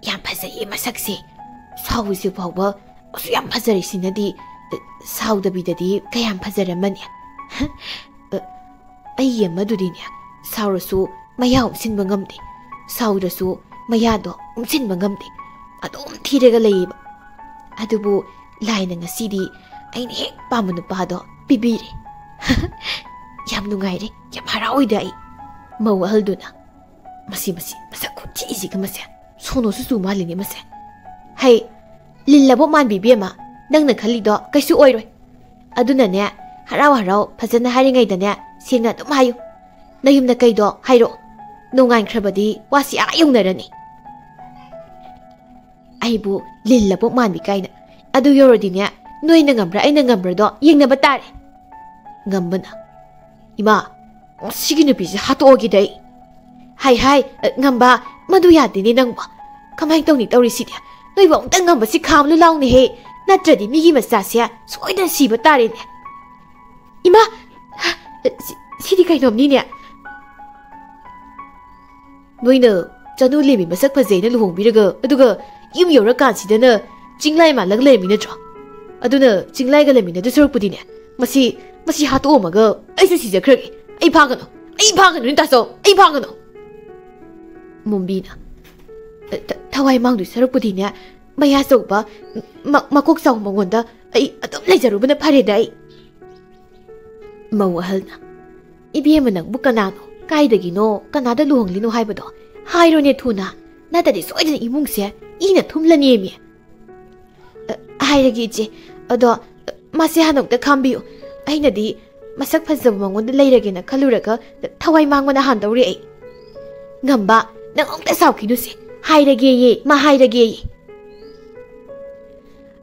"ꯌꯥꯝ ꯐꯖꯩꯌꯦ ꯃꯁꯛꯁꯦ꯫ ꯁꯥꯎꯕꯁꯤ ꯐꯥꯎꯕ ꯑꯁꯨꯛ ꯌꯥꯝ ꯐꯖꯔꯤꯁꯤꯅꯗꯤ, ꯁꯥꯎꯗꯕꯤꯗꯗꯤ ꯀꯌꯥꯝ ꯐꯖꯔꯝꯃꯅꯤ꯫" "ꯑꯩꯒꯤ ꯑꯃꯗꯨꯗꯤꯅꯦ, ꯁꯥꯎꯔꯁꯨ ꯃꯌꯥ ꯎꯝꯁꯤꯟꯕ ꯉꯝꯗꯦ, ꯁꯥꯎꯗ꯭ꯔꯁꯨ ꯃꯌꯥꯗꯣ ꯎꯝꯁꯤꯟꯕ ꯉꯝꯗꯦ, ꯑꯗꯨꯝ ꯊꯤꯔꯒ ꯂꯩꯌꯦꯕ꯫ ꯑꯗꯨꯕꯨ ꯂꯥꯏꯅ ꯉꯁꯤꯗꯤ ꯑꯩꯅ ꯍꯦꯛ ꯄꯥꯝꯕ ꯅꯨꯄꯥꯗꯣ ꯄꯤꯕꯤꯔꯦ꯫" "ꯌꯥꯝ ꯅꯨꯡꯉꯥꯏꯔꯦ, ꯌꯥꯝ ꯍꯔꯥꯎꯏꯗ ꯑꯩ꯫" ꯃꯧ ꯑꯍꯜꯗꯨꯅ, "ꯃꯁꯤ, ꯃꯁꯤ, ꯃꯁꯛ ꯈꯨꯊꯤꯁꯤꯒ ꯃꯁꯦ, ꯁꯣꯅꯣ ꯁꯨꯆꯨ ꯃꯥꯜꯂꯤꯅꯦ ꯃꯁꯦ꯫" "ꯍꯩ, ꯂꯤꯜꯂꯕꯣꯛ ꯃꯥꯟꯕꯤ ꯏꯕꯦꯝꯃ, ꯅꯪꯅ ꯈꯜꯂꯤꯗꯣ ꯀꯩꯁꯨ ꯑꯣꯏꯔꯣꯏ꯫ ꯑꯗꯨꯅꯅꯦ, ꯍꯔꯥꯎ ꯍꯔꯥꯎ ꯐꯖꯅ ꯍꯥꯏꯔꯤꯉꯩꯗꯅꯦ, ꯁꯦꯡꯅ ꯑꯗꯨꯝ ꯍꯥꯏꯌꯨ꯫ ꯅꯌꯨꯝ ꯅꯀꯩꯗꯣ ꯍꯥꯏꯔꯛꯑꯣ꯫ ꯅꯣꯡꯉꯥꯟꯈ꯭ꯔꯕꯗꯤ ꯋꯥꯁꯤ ꯑꯥ ꯌꯧꯅꯔꯅꯤ꯫" "ꯑꯩꯕꯨ ꯂꯤꯜꯂꯕꯣꯛ ꯃꯥꯟꯕꯤ ꯀꯥꯏꯅ꯫ ꯑꯗꯨ ꯌꯧꯔꯗꯤꯅꯦ, ꯅꯣꯏꯅ ꯉꯝꯕ꯭ꯔꯥ ꯑꯩꯅ ꯉꯝꯕ꯭ꯔꯥꯗꯣ ꯌꯦꯡꯅꯕ ꯇꯥꯔꯦ꯫" ꯉꯝꯕꯅ, "ꯏꯃꯥ, ꯃꯁꯤꯒꯤ ꯅꯨꯄꯤꯁꯦ ꯍꯥꯠꯇꯣꯛꯑꯒꯦꯗ ꯑꯩ꯫" "ꯍꯥꯏ, ꯍꯥꯏ, ꯉꯝꯕ, ꯃꯗꯨ ꯌꯥꯗꯦꯅꯦ ꯅꯪꯕꯣ꯫ ꯀꯃꯥꯏꯅ ꯇꯧꯅꯤ ꯇꯧꯔꯤꯁꯤꯗꯤ? ꯅꯣꯏꯕꯨ ꯑꯃꯨꯛꯇꯪ ꯉꯝꯕꯁꯤ ꯈꯥꯝꯂꯨ ꯂꯥꯎꯅꯦꯍꯦ꯫ ꯅꯠꯇ꯭ꯔꯗꯤ ꯃꯤꯒꯤ ꯃꯆꯥꯁꯦ ꯁꯣꯏꯗꯅ ꯁꯤꯕ ꯇꯥꯔꯦꯅꯦ꯫" "ꯏꯃꯥ! ꯁꯤ-, ꯁꯤꯗꯤ ꯀꯩꯅꯣꯝꯅꯤꯅꯦ꯫ ꯅꯣꯏꯅ ꯆꯅꯨ ꯂꯦꯝꯕꯤ ꯃꯁꯛ ꯐꯖꯩꯅ ꯂꯨꯍꯣꯡꯕꯤꯔꯒ, ꯑꯗꯨꯒ ꯌꯨꯝ ꯌꯧꯔꯀꯥꯟꯁꯤꯗꯅ ꯆꯤꯡꯂꯥꯏ ꯃꯥꯜꯂꯒ ꯂꯩꯔꯝꯃꯤ ꯅꯠꯇ꯭ꯔꯣ? ꯑꯗꯨꯅ ꯆꯤꯡꯂꯥꯏꯒ ꯂꯩꯃꯤꯟꯅꯗꯣꯏ ꯁꯔꯨꯛꯄꯨꯗꯤꯅꯦ, ꯃꯁꯤ, ꯃꯁꯤ ꯍꯥꯠꯇꯣꯛꯑꯝꯃꯒ ꯑꯩꯁꯨ ꯁꯤꯖꯈ꯭ꯔꯒꯦ꯫ ꯑꯩ ꯐꯥꯒꯅꯨ! ꯑꯩ ꯐꯥꯒꯅꯨ, ꯇꯥꯆꯧ! ꯑꯩ ꯐꯥꯒꯅꯨ!" ꯃꯣꯝꯕꯤꯅ, "ꯊ-, ꯊꯋꯥꯏ ꯃꯥꯡꯗꯣꯏ ꯁꯔꯨꯛꯄꯨꯗꯤꯅꯦ, ꯃꯌꯥ ꯆꯧꯕ, ꯃ-, ꯃꯀꯣꯛ ꯆꯥꯎꯕ ꯃꯉꯣꯟꯗ ꯑꯩ ꯑꯗꯨꯝ ꯂꯩꯖꯔꯨꯕꯅ ꯐꯔꯦꯗ ꯑꯩ꯫" ꯃꯧ ꯑꯍꯜꯅ, "ꯏꯕꯦꯝꯃ, ꯅꯪꯕꯨ ꯀꯅꯥꯅꯣ, ꯀꯥꯏꯗꯒꯤꯅꯣ, ꯀꯅꯥꯗ ꯂꯨꯍꯣꯡꯂꯤꯅꯣ ꯍꯥꯏꯕꯗꯣ ꯍꯥꯏꯔꯣꯅꯦ ꯊꯨꯅ, ꯅꯠꯇ꯭ꯔꯗꯤ ꯁꯣꯏꯗꯅ ꯏꯃꯨꯡꯁꯦ ꯏꯅ ꯊꯨꯝꯂꯅꯦꯃꯤ꯫ ꯑ, ꯍꯥꯏꯔꯒꯦ ꯏꯆꯦ, ꯑꯗꯣ, ꯑ, ꯃꯥꯁꯦ ꯍꯥꯟꯅ ꯑꯃꯨꯛꯇ ꯈꯥꯝꯕꯤꯌꯨ꯫ ꯑꯩꯅꯗꯤ ꯃꯁꯛ ꯐꯖꯕ ꯃꯉꯣꯟꯗ ꯂꯩꯔꯒꯦꯅ ꯈꯜꯂꯨꯔꯒ ꯊꯋꯥꯏ ꯃꯥꯡꯕꯅ ꯍꯥꯟꯗꯧꯔꯦ ꯑꯩ꯫ ꯉꯝꯕ, ꯅꯪ ꯑꯃꯨꯛꯇ ꯁꯥꯎꯈꯤꯅꯨꯁꯦ, ꯍꯥꯏꯔꯒꯦꯌꯦ, ꯃꯥ ꯍꯥꯏꯔꯒꯦꯌꯦ꯫"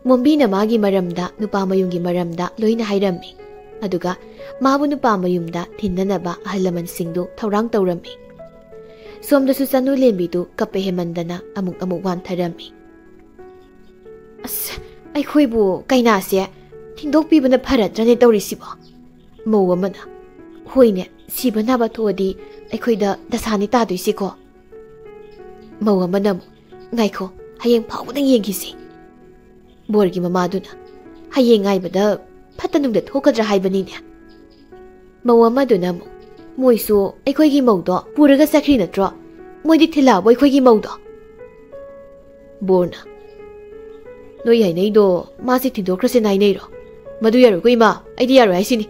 ꯃꯣꯝꯕꯤꯅ ꯃꯥꯒꯤ ꯃꯔꯝꯗ, ꯅꯨꯄꯥ ꯃꯌꯨꯝꯒꯤ ꯃꯔꯝꯗ ꯂꯣꯏꯅ ꯍꯥꯏꯔꯝꯃꯤ꯫ ꯑꯗꯨꯒ ꯃꯥꯕꯨ ꯅꯨꯄꯥ ꯃꯌꯨꯝꯗ ꯊꯤꯟꯅꯅꯕ ꯑꯍꯜ ꯂꯃꯟꯁꯤꯡꯗꯨ ꯊꯧꯔꯥꯡ ꯇꯧꯔꯝꯃꯤ꯫ ꯁꯣꯝꯗꯁꯨ ꯆꯅꯨ ꯂꯦꯝꯕꯤꯗꯨ ꯀꯞꯄ ꯍꯦꯟꯃꯟꯗꯅ ꯑꯃꯨꯛ ꯑꯃꯨꯛ ꯋꯥꯟꯊꯔꯝꯃꯤ꯫ "ꯑꯁ, ꯑꯩꯈꯣꯏꯕꯨ ꯀꯩꯅꯥꯁꯦ ꯊꯤꯟꯗꯣꯛꯄꯤꯕꯅ ꯐꯔꯗ꯭ꯔꯅꯦ ꯇꯧꯔꯤꯁꯤꯕꯣ?" ꯃꯧ ꯑꯃꯅ, "ꯍꯣꯏꯅꯦ, ꯁꯤꯕ ꯅꯥꯕ ꯊꯣꯛꯑꯗꯤ ꯑꯩꯈꯣꯏꯗ ꯗꯁꯥꯅꯤ ꯇꯥꯗꯣꯏꯁꯤꯀꯣ꯫" ꯃꯧ ꯑꯃꯅ ꯑꯃꯨꯛ, "ꯉꯥꯏꯈꯣ, ꯍꯌꯦꯡ ꯐꯥꯎꯕꯗ ꯌꯦꯡꯈꯤꯁꯤ꯫" ꯕꯣꯔꯒꯤ ꯃꯃꯥꯗꯨꯅ, "ꯍꯌꯦꯡ ꯉꯥꯏꯕꯗ ꯐꯠꯇ ꯅꯨꯡꯗ ꯊꯣꯛꯀꯗ꯭ꯔꯥ ꯍꯥꯏꯕꯅꯤꯅꯦ꯫" ꯃꯧ ꯑꯃꯗꯨꯅ ꯑꯃꯨꯛ, "ꯃꯣꯏꯁꯨ ꯑꯩꯈꯣꯏꯒꯤ ꯃꯧꯗꯣ ꯄꯨꯔꯒ ꯆꯠꯈ꯭ꯔꯤ ꯅꯠꯇ꯭ꯔꯣ? ꯃꯣꯏꯗꯤ ꯊꯤꯜꯂꯛꯑꯕꯣ ꯑꯩꯈꯣꯏꯒꯤ ꯃꯧꯗꯣ?" ꯕꯣꯔꯅ, "ꯅꯣꯏ ꯍꯥꯏꯅꯩꯗꯣ ꯃꯥꯁꯦ ꯊꯤꯟꯗꯣꯛꯈ꯭ꯔꯁꯦꯅ ꯍꯥꯏꯅꯩꯔꯣ? ꯃꯗꯨ ꯌꯥꯔꯣꯏꯀꯣ ꯏꯃꯥ, ꯑꯩꯗꯤ ꯌꯥꯔꯣꯏ ꯍꯥꯏꯁꯤꯅꯤ꯫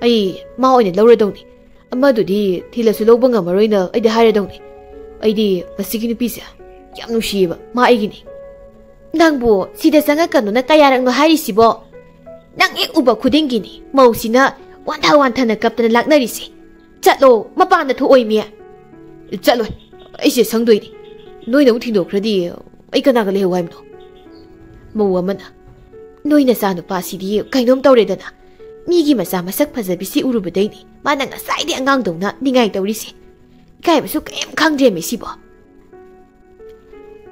ꯑꯩ ꯃꯥ ꯑꯣꯏꯅ ꯂꯧꯔꯗꯧꯅꯤ꯫ ꯑꯃꯗꯨꯗꯤ ꯊꯤꯜꯂꯁꯨ ꯂꯧꯕ ꯉꯝꯃꯔꯣꯏꯅ ꯑꯩꯗꯤ ꯍꯥꯏꯔꯗꯧꯅꯤ꯫ ꯑꯩꯗꯤ ꯃꯁꯤꯒꯤ ꯅꯨꯄꯤꯁꯦ ꯌꯥꯝ ꯅꯨꯡꯁꯤꯌꯦꯕ, ꯃꯥ ꯑꯩꯒꯤꯅꯤ꯫" "ꯅꯪꯕꯨ ꯁꯤꯗ ꯆꯪꯉꯛꯀꯅꯣꯅ ꯀꯌꯥꯔꯛꯅꯣ ꯍꯥꯏꯔꯤꯁꯤꯕꯣ? ꯅꯪ ꯍꯦꯛ ꯎꯕ ꯈꯨꯗꯤꯡꯒꯤꯅꯤ ꯃꯧꯁꯤꯅ ꯋꯥꯟꯊ ꯋꯥꯟꯊꯅ ꯀꯞꯇꯅ ꯂꯥꯛꯅꯔꯤꯁꯦ꯫ ꯆꯠꯂꯣ, ꯃꯄꯥꯟꯗ ꯊꯣꯛꯑꯣꯏꯃꯤ꯫" "ꯆꯠꯂꯣꯏ, ꯑꯩꯁꯦ ꯁꯪꯗꯣꯏꯅꯤ꯫ ꯅꯣꯏꯅ ꯑꯃꯨꯛ ꯊꯤꯟꯗꯣꯛꯈ꯭ꯔꯗꯤ ꯑꯩ ꯀꯅꯥꯒ ꯂꯩꯍꯧ ꯍꯥꯏꯕꯅꯣ?" ꯃꯧ ꯑꯃꯅ, "ꯅꯣꯏ ꯅꯆꯥꯅꯨꯄꯥꯁꯤꯗꯤ ꯀꯩꯅꯣꯝ ꯇꯧꯔꯦꯗꯅ꯫ ꯃꯤꯒꯤ ꯃꯆꯥ ꯃꯁꯛ ꯐꯖꯕꯤꯁꯤ ꯎꯔꯨꯕꯗꯩꯅꯤ ꯃꯥꯅ ꯉꯁꯥꯏꯗꯤ ꯑꯉꯥꯡꯗꯧꯅ ꯅꯤꯡꯉꯥꯏ ꯇꯧꯔꯤꯁꯦ꯫ ꯏꯀꯥꯏꯕꯁꯨ ꯀꯔꯤꯝ ꯈꯪꯗ꯭ꯔꯦꯃꯤ ꯁꯤꯕꯣ꯫"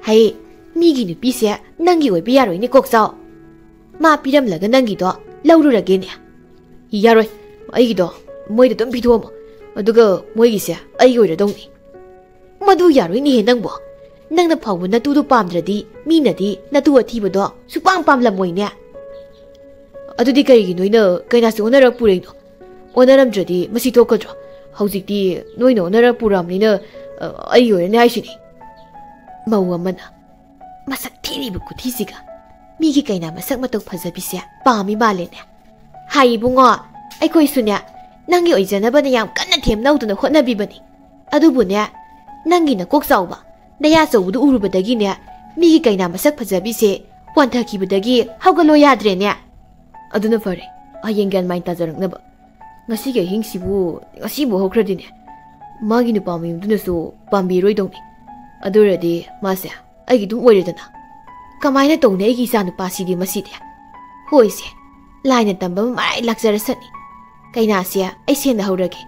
"ꯍꯩ, ꯃꯤꯒꯤ ꯅꯨꯄꯤꯁꯦ ꯅꯪꯒꯤ ꯑꯣꯏꯕ ꯌꯥꯔꯣꯏꯅꯦ ꯀꯣꯛꯆꯥꯎ꯫ ꯃꯥ ꯄꯤꯔꯝꯂꯒ ꯅꯪꯒꯤꯗꯣ ꯂꯧꯔꯨꯔꯒꯦꯅꯦ꯫" "ꯌꯥꯔꯣꯏ, ꯑꯩꯒꯤꯗꯣ ꯃꯣꯏꯗ ꯑꯗꯨꯝ ꯄꯤꯊꯣꯛꯑꯝꯃꯣ꯫ ꯑꯗꯨꯒ ꯃꯣꯏꯒꯤꯁꯦ ꯑꯩꯒꯤ ꯑꯣꯏꯔꯗꯧꯅꯤ꯫" "ꯃꯗꯨ ꯌꯥꯔꯣꯏꯅꯦꯍꯦ ꯅꯪꯕꯣ꯫ ꯅꯪꯅ ꯐꯥꯎꯕ ꯅꯇꯨꯗꯣ ꯄꯥꯝꯗ꯭ꯔꯗꯤ ꯃꯤꯅꯗꯤ ꯅꯇꯨ ꯑꯊꯤꯕꯗꯣ ꯁꯨꯄꯥꯝ ꯄꯥꯝꯂꯝꯃꯣꯏꯅꯦ꯫" "ꯑꯗꯨꯗꯤ ꯀꯔꯤꯒꯤ ꯅꯣꯏꯅ ꯀꯩꯅꯥꯁꯦ ꯑꯣꯟꯅꯔ ꯄꯨꯔꯛꯏꯅꯣ? ꯑꯣꯟꯅꯔꯝꯗ꯭ꯔꯗꯤ ꯃꯁꯤ ꯊꯣꯛꯀꯗ꯭ꯔꯣ? ꯍꯧꯖꯤꯛꯇꯤ ꯅꯣꯏꯅ ꯑꯣꯟꯅꯔ ꯄꯨꯔꯛꯑꯕꯅꯤꯅ, ꯑ, ꯑꯩꯒꯤ ꯑꯣꯏꯔꯅꯤ ꯍꯥꯏꯁꯤꯅꯤ꯫" ꯃꯧ ꯑꯃꯅ, "ꯃꯁꯛ ꯊꯤꯔꯤꯕ ꯈꯨꯊꯤꯁꯤꯒ ꯃꯤꯒꯤ ꯀꯩꯅꯥ ꯃꯁꯛ ꯃꯇꯧ ꯐꯖꯕꯤꯁꯦ ꯄꯥꯝꯃꯤ ꯃꯥꯜꯂꯦꯅꯦ꯫ ꯍꯥꯏ ꯏꯕꯨꯡꯉꯣ, ꯑꯩꯈꯣꯏꯁꯨꯅꯦ, ꯅꯪꯒꯤ ꯑꯣꯏꯖꯅꯕꯅ ꯌꯥꯝ ꯀꯟꯅ ꯊꯦꯝꯅꯧꯗꯨꯅ ꯍꯣꯠꯅꯕꯤꯕꯅꯤ꯫ ꯑꯗꯨꯕꯨꯅꯦ, ꯅꯪꯒꯤ ꯅꯀꯣꯛ ꯆꯥꯎꯕ, ꯅꯌꯥ ꯆꯧꯕꯗꯨ ꯎꯔꯨꯕꯗꯒꯤꯅꯦ, ꯃꯤꯒꯤ ꯀꯩꯅꯥ ꯃꯁꯛ ꯐꯖꯕꯤꯁꯦ ꯋꯥꯟꯊꯈꯤꯕꯗꯒꯤ ꯍꯧꯒꯠꯂꯣ ꯌꯥꯗ꯭ꯔꯦꯅꯦ꯫ ꯑꯗꯨꯅ ꯐꯔꯦ, ꯍꯌꯦꯡ ꯒ꯭ꯌꯥꯟ ꯃꯥꯏꯟ ꯇꯥꯖꯔꯛꯅꯕ꯫ ꯉꯁꯤꯒꯤ ꯑꯍꯤꯡꯁꯤꯕꯨ ꯉꯁꯤꯕꯨ ꯍꯧꯈ꯭ꯔꯗꯤꯅꯦ, ꯃꯥꯒꯤ ꯅꯨꯄꯥ ꯃꯌꯨꯝꯗꯨꯅꯁꯨ ꯄꯥꯝꯕꯤꯔꯣꯏꯗꯧꯅꯤ꯫ ꯑꯗꯨ ꯑꯣꯏꯔꯗꯤ ꯃꯥꯁꯦ ꯑꯩꯒꯤ ꯑꯗꯨꯝ ꯑꯣꯏꯔꯦꯗꯅ꯫ ꯀꯃꯥꯏꯅ ꯇꯧꯅꯤ ꯑꯩꯒꯤ ꯏꯆꯥ ꯅꯨꯄꯥꯁꯤꯗꯤ ꯃꯁꯤꯗꯤ? ꯍꯣꯏꯁꯦ, ꯂꯥꯏꯅ ꯇꯝꯕ ꯑꯃ ꯃꯔꯥꯏ ꯂꯥꯛꯆꯔꯁꯅꯤ꯫ ꯀꯩꯅꯥꯁꯦ ꯑꯩ ꯁꯦꯟꯅꯍꯧꯔꯒꯦ꯫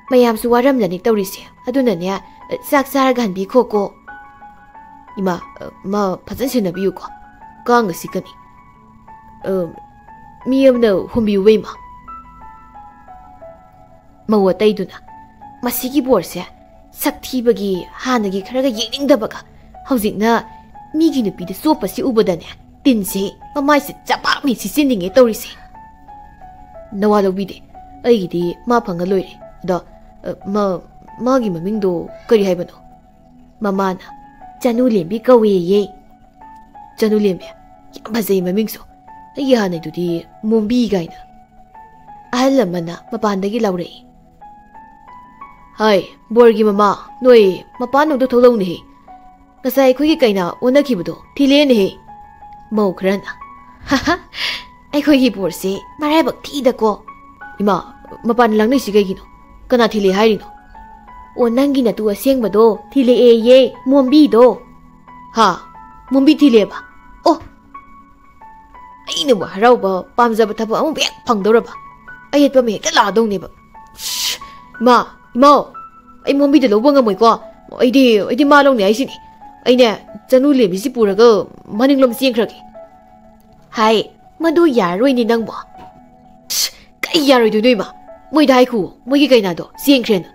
ꯃꯌꯥꯝꯁꯨ ꯋꯥꯔꯝꯂꯅꯤ ꯇꯧꯔꯤꯁꯦ꯫ ꯑꯗꯨꯅꯅꯦ, ꯆꯥꯛ ꯆꯥꯔꯒ ꯍꯟꯕꯤꯈꯣꯀꯣ꯫ ꯏꯃꯥ, ꯃꯥ ꯐꯖꯅ ꯁꯦꯟꯅꯕꯤꯌꯨꯀꯣ꯫ ꯀꯥꯡꯒ ꯆꯤꯛꯀꯅꯤ꯫ ꯑ, ꯃꯤ ꯑꯃꯅ ꯍꯨꯝꯕꯤꯌꯨꯕ, ꯏꯃꯥ꯫ ꯃꯧ ꯑꯇꯩꯗꯨꯅ, "ꯃꯁꯤꯒꯤ ꯕꯣꯔꯁꯦ ꯁꯛ ꯊꯤꯕꯒꯤ ꯍꯥꯟꯅꯒꯤ ꯈꯔꯒ ꯌꯦꯡꯅꯤꯡꯗꯕꯒ, ꯍꯧꯖꯤꯛꯅ ꯃꯤꯒꯤ ꯅꯨꯄꯤꯗ ꯆꯣꯞꯄꯁꯤ ꯎꯕꯗꯅꯦ, ꯇꯤꯟꯁꯦ ꯃꯃꯥꯏꯁꯦ ꯆꯕꯥꯛꯃꯩ ꯁꯤꯠꯆꯤꯟꯅꯤꯡꯉꯦ ꯇꯧꯔꯤꯁꯦ꯫ ꯅꯋꯥ ꯂꯧꯕꯤꯗꯦ, ꯑꯩꯒꯤꯗꯤ ꯃꯥ ꯐꯪꯉ ꯂꯣꯏꯔꯦ꯫ ꯑꯗꯣ, ꯑ, ꯃꯥ, ꯃꯥꯒꯤ ꯃꯃꯤꯡꯗꯣ ꯀꯔꯤ ꯍꯥꯏꯕꯅꯣ?" ꯃꯃꯥꯅ, "ꯆꯅꯨ ꯂꯦꯝꯕꯤ ꯀꯧꯋꯦꯌꯦ꯫" "ꯆꯅꯨ ꯂꯦꯝꯕꯤ? ꯌꯥꯝ ꯐꯖꯩ ꯃꯃꯤꯡꯁꯨ꯫ ꯑꯩꯒꯤ ꯍꯥꯟꯅꯩꯗꯨꯗꯤ ꯃꯣꯝꯕꯤ ꯀꯥꯏꯅ꯫" ꯑꯍꯜ ꯑꯃꯅ ꯃꯄꯥꯟꯗꯒꯤ ꯂꯥꯎꯔꯛꯏ꯫ "ꯍꯥꯏ, ꯕꯣꯔꯒꯤ ꯃꯃꯥ, ꯅꯣꯏ ꯃꯄꯥꯟꯂꯣꯝꯗ ꯊꯣꯛꯂꯛꯎꯅꯦꯍꯦ꯫ ꯉꯁꯥꯏ ꯑꯩꯈꯣꯏꯒꯤ ꯀꯩꯅꯥ ꯑꯣꯟꯅꯈꯤꯕꯗꯣ ꯊꯤꯂꯦꯅꯦꯍꯦ꯫" ꯃꯧ ꯈꯔꯅ, "ꯍꯥꯍꯥ, ꯑꯩꯈꯣꯏꯒꯤ ꯕꯣꯔꯁꯦ ꯃꯔꯥꯏꯕꯛ ꯊꯤꯗꯀꯣ꯫" "ꯏꯃꯥ, ꯃꯄꯥꯟ ꯂꯥꯡꯅꯩꯁꯤ ꯀꯩꯒꯤꯅꯣ? ꯀꯅꯥ ꯊꯤꯂꯦ ꯍꯥꯏꯔꯤꯅꯣ?" "ꯑꯣ, ꯅꯪꯒꯤ ꯅꯇꯨ ꯑꯁꯦꯡꯕꯗꯣ ꯊꯤꯂꯛꯑꯦꯌꯦ, ꯃꯣꯝꯕꯤꯗꯣ꯫" "ꯍꯥ? ꯃꯣꯝꯕꯤ ꯊꯤꯂꯦꯕ? ꯑꯣ, ꯑꯩꯅꯕꯨ ꯍꯔꯥꯎꯕ, ꯄꯥꯝꯖꯕ ꯊꯕꯛ ꯑꯃꯕꯨ ꯍꯦꯛ ꯐꯪꯗꯧꯔꯕ꯫ ꯑꯌꯦꯠꯄ ꯑꯃ ꯍꯦꯛꯇ ꯂꯥꯛꯑꯗꯧꯅꯦꯕ꯫ ꯁ꯭ꯁ! ꯏꯃꯥ, ꯏꯃꯥꯎ, ꯑꯩ ꯃꯣꯝꯕꯤꯗ ꯂꯧꯕ ꯉꯝꯃꯣꯏꯀꯣ꯫ ꯑꯩꯗꯤ, ꯑꯩꯗꯤ ꯃꯥ ꯂꯧꯅꯤ ꯍꯥꯏꯁꯤꯅꯤ꯫ ꯑꯩꯅꯦ, ꯆꯅꯨ ꯂꯦꯝꯕꯤꯁꯤ ꯄꯨꯔꯒ ꯃꯅꯤꯡꯂꯣꯝ ꯆꯦꯟꯈ꯭ꯔꯒꯦ꯫" "ꯍꯥꯏ, ꯃꯗꯨ ꯌꯥꯔꯔꯣꯏꯅꯦ ꯅꯪꯕꯣ꯫" "ꯁ꯭ꯁ! ꯀꯩ ꯌꯥꯔꯣꯏꯗꯣꯏꯅꯣ ꯏꯃꯥ? ꯃꯣꯏꯗ ꯍꯥꯏꯈꯨꯋꯣ, ꯃꯣꯏꯒꯤ ꯀꯩꯅꯥꯗꯣ ꯆꯦꯟꯈ꯭ꯔꯦꯅ꯫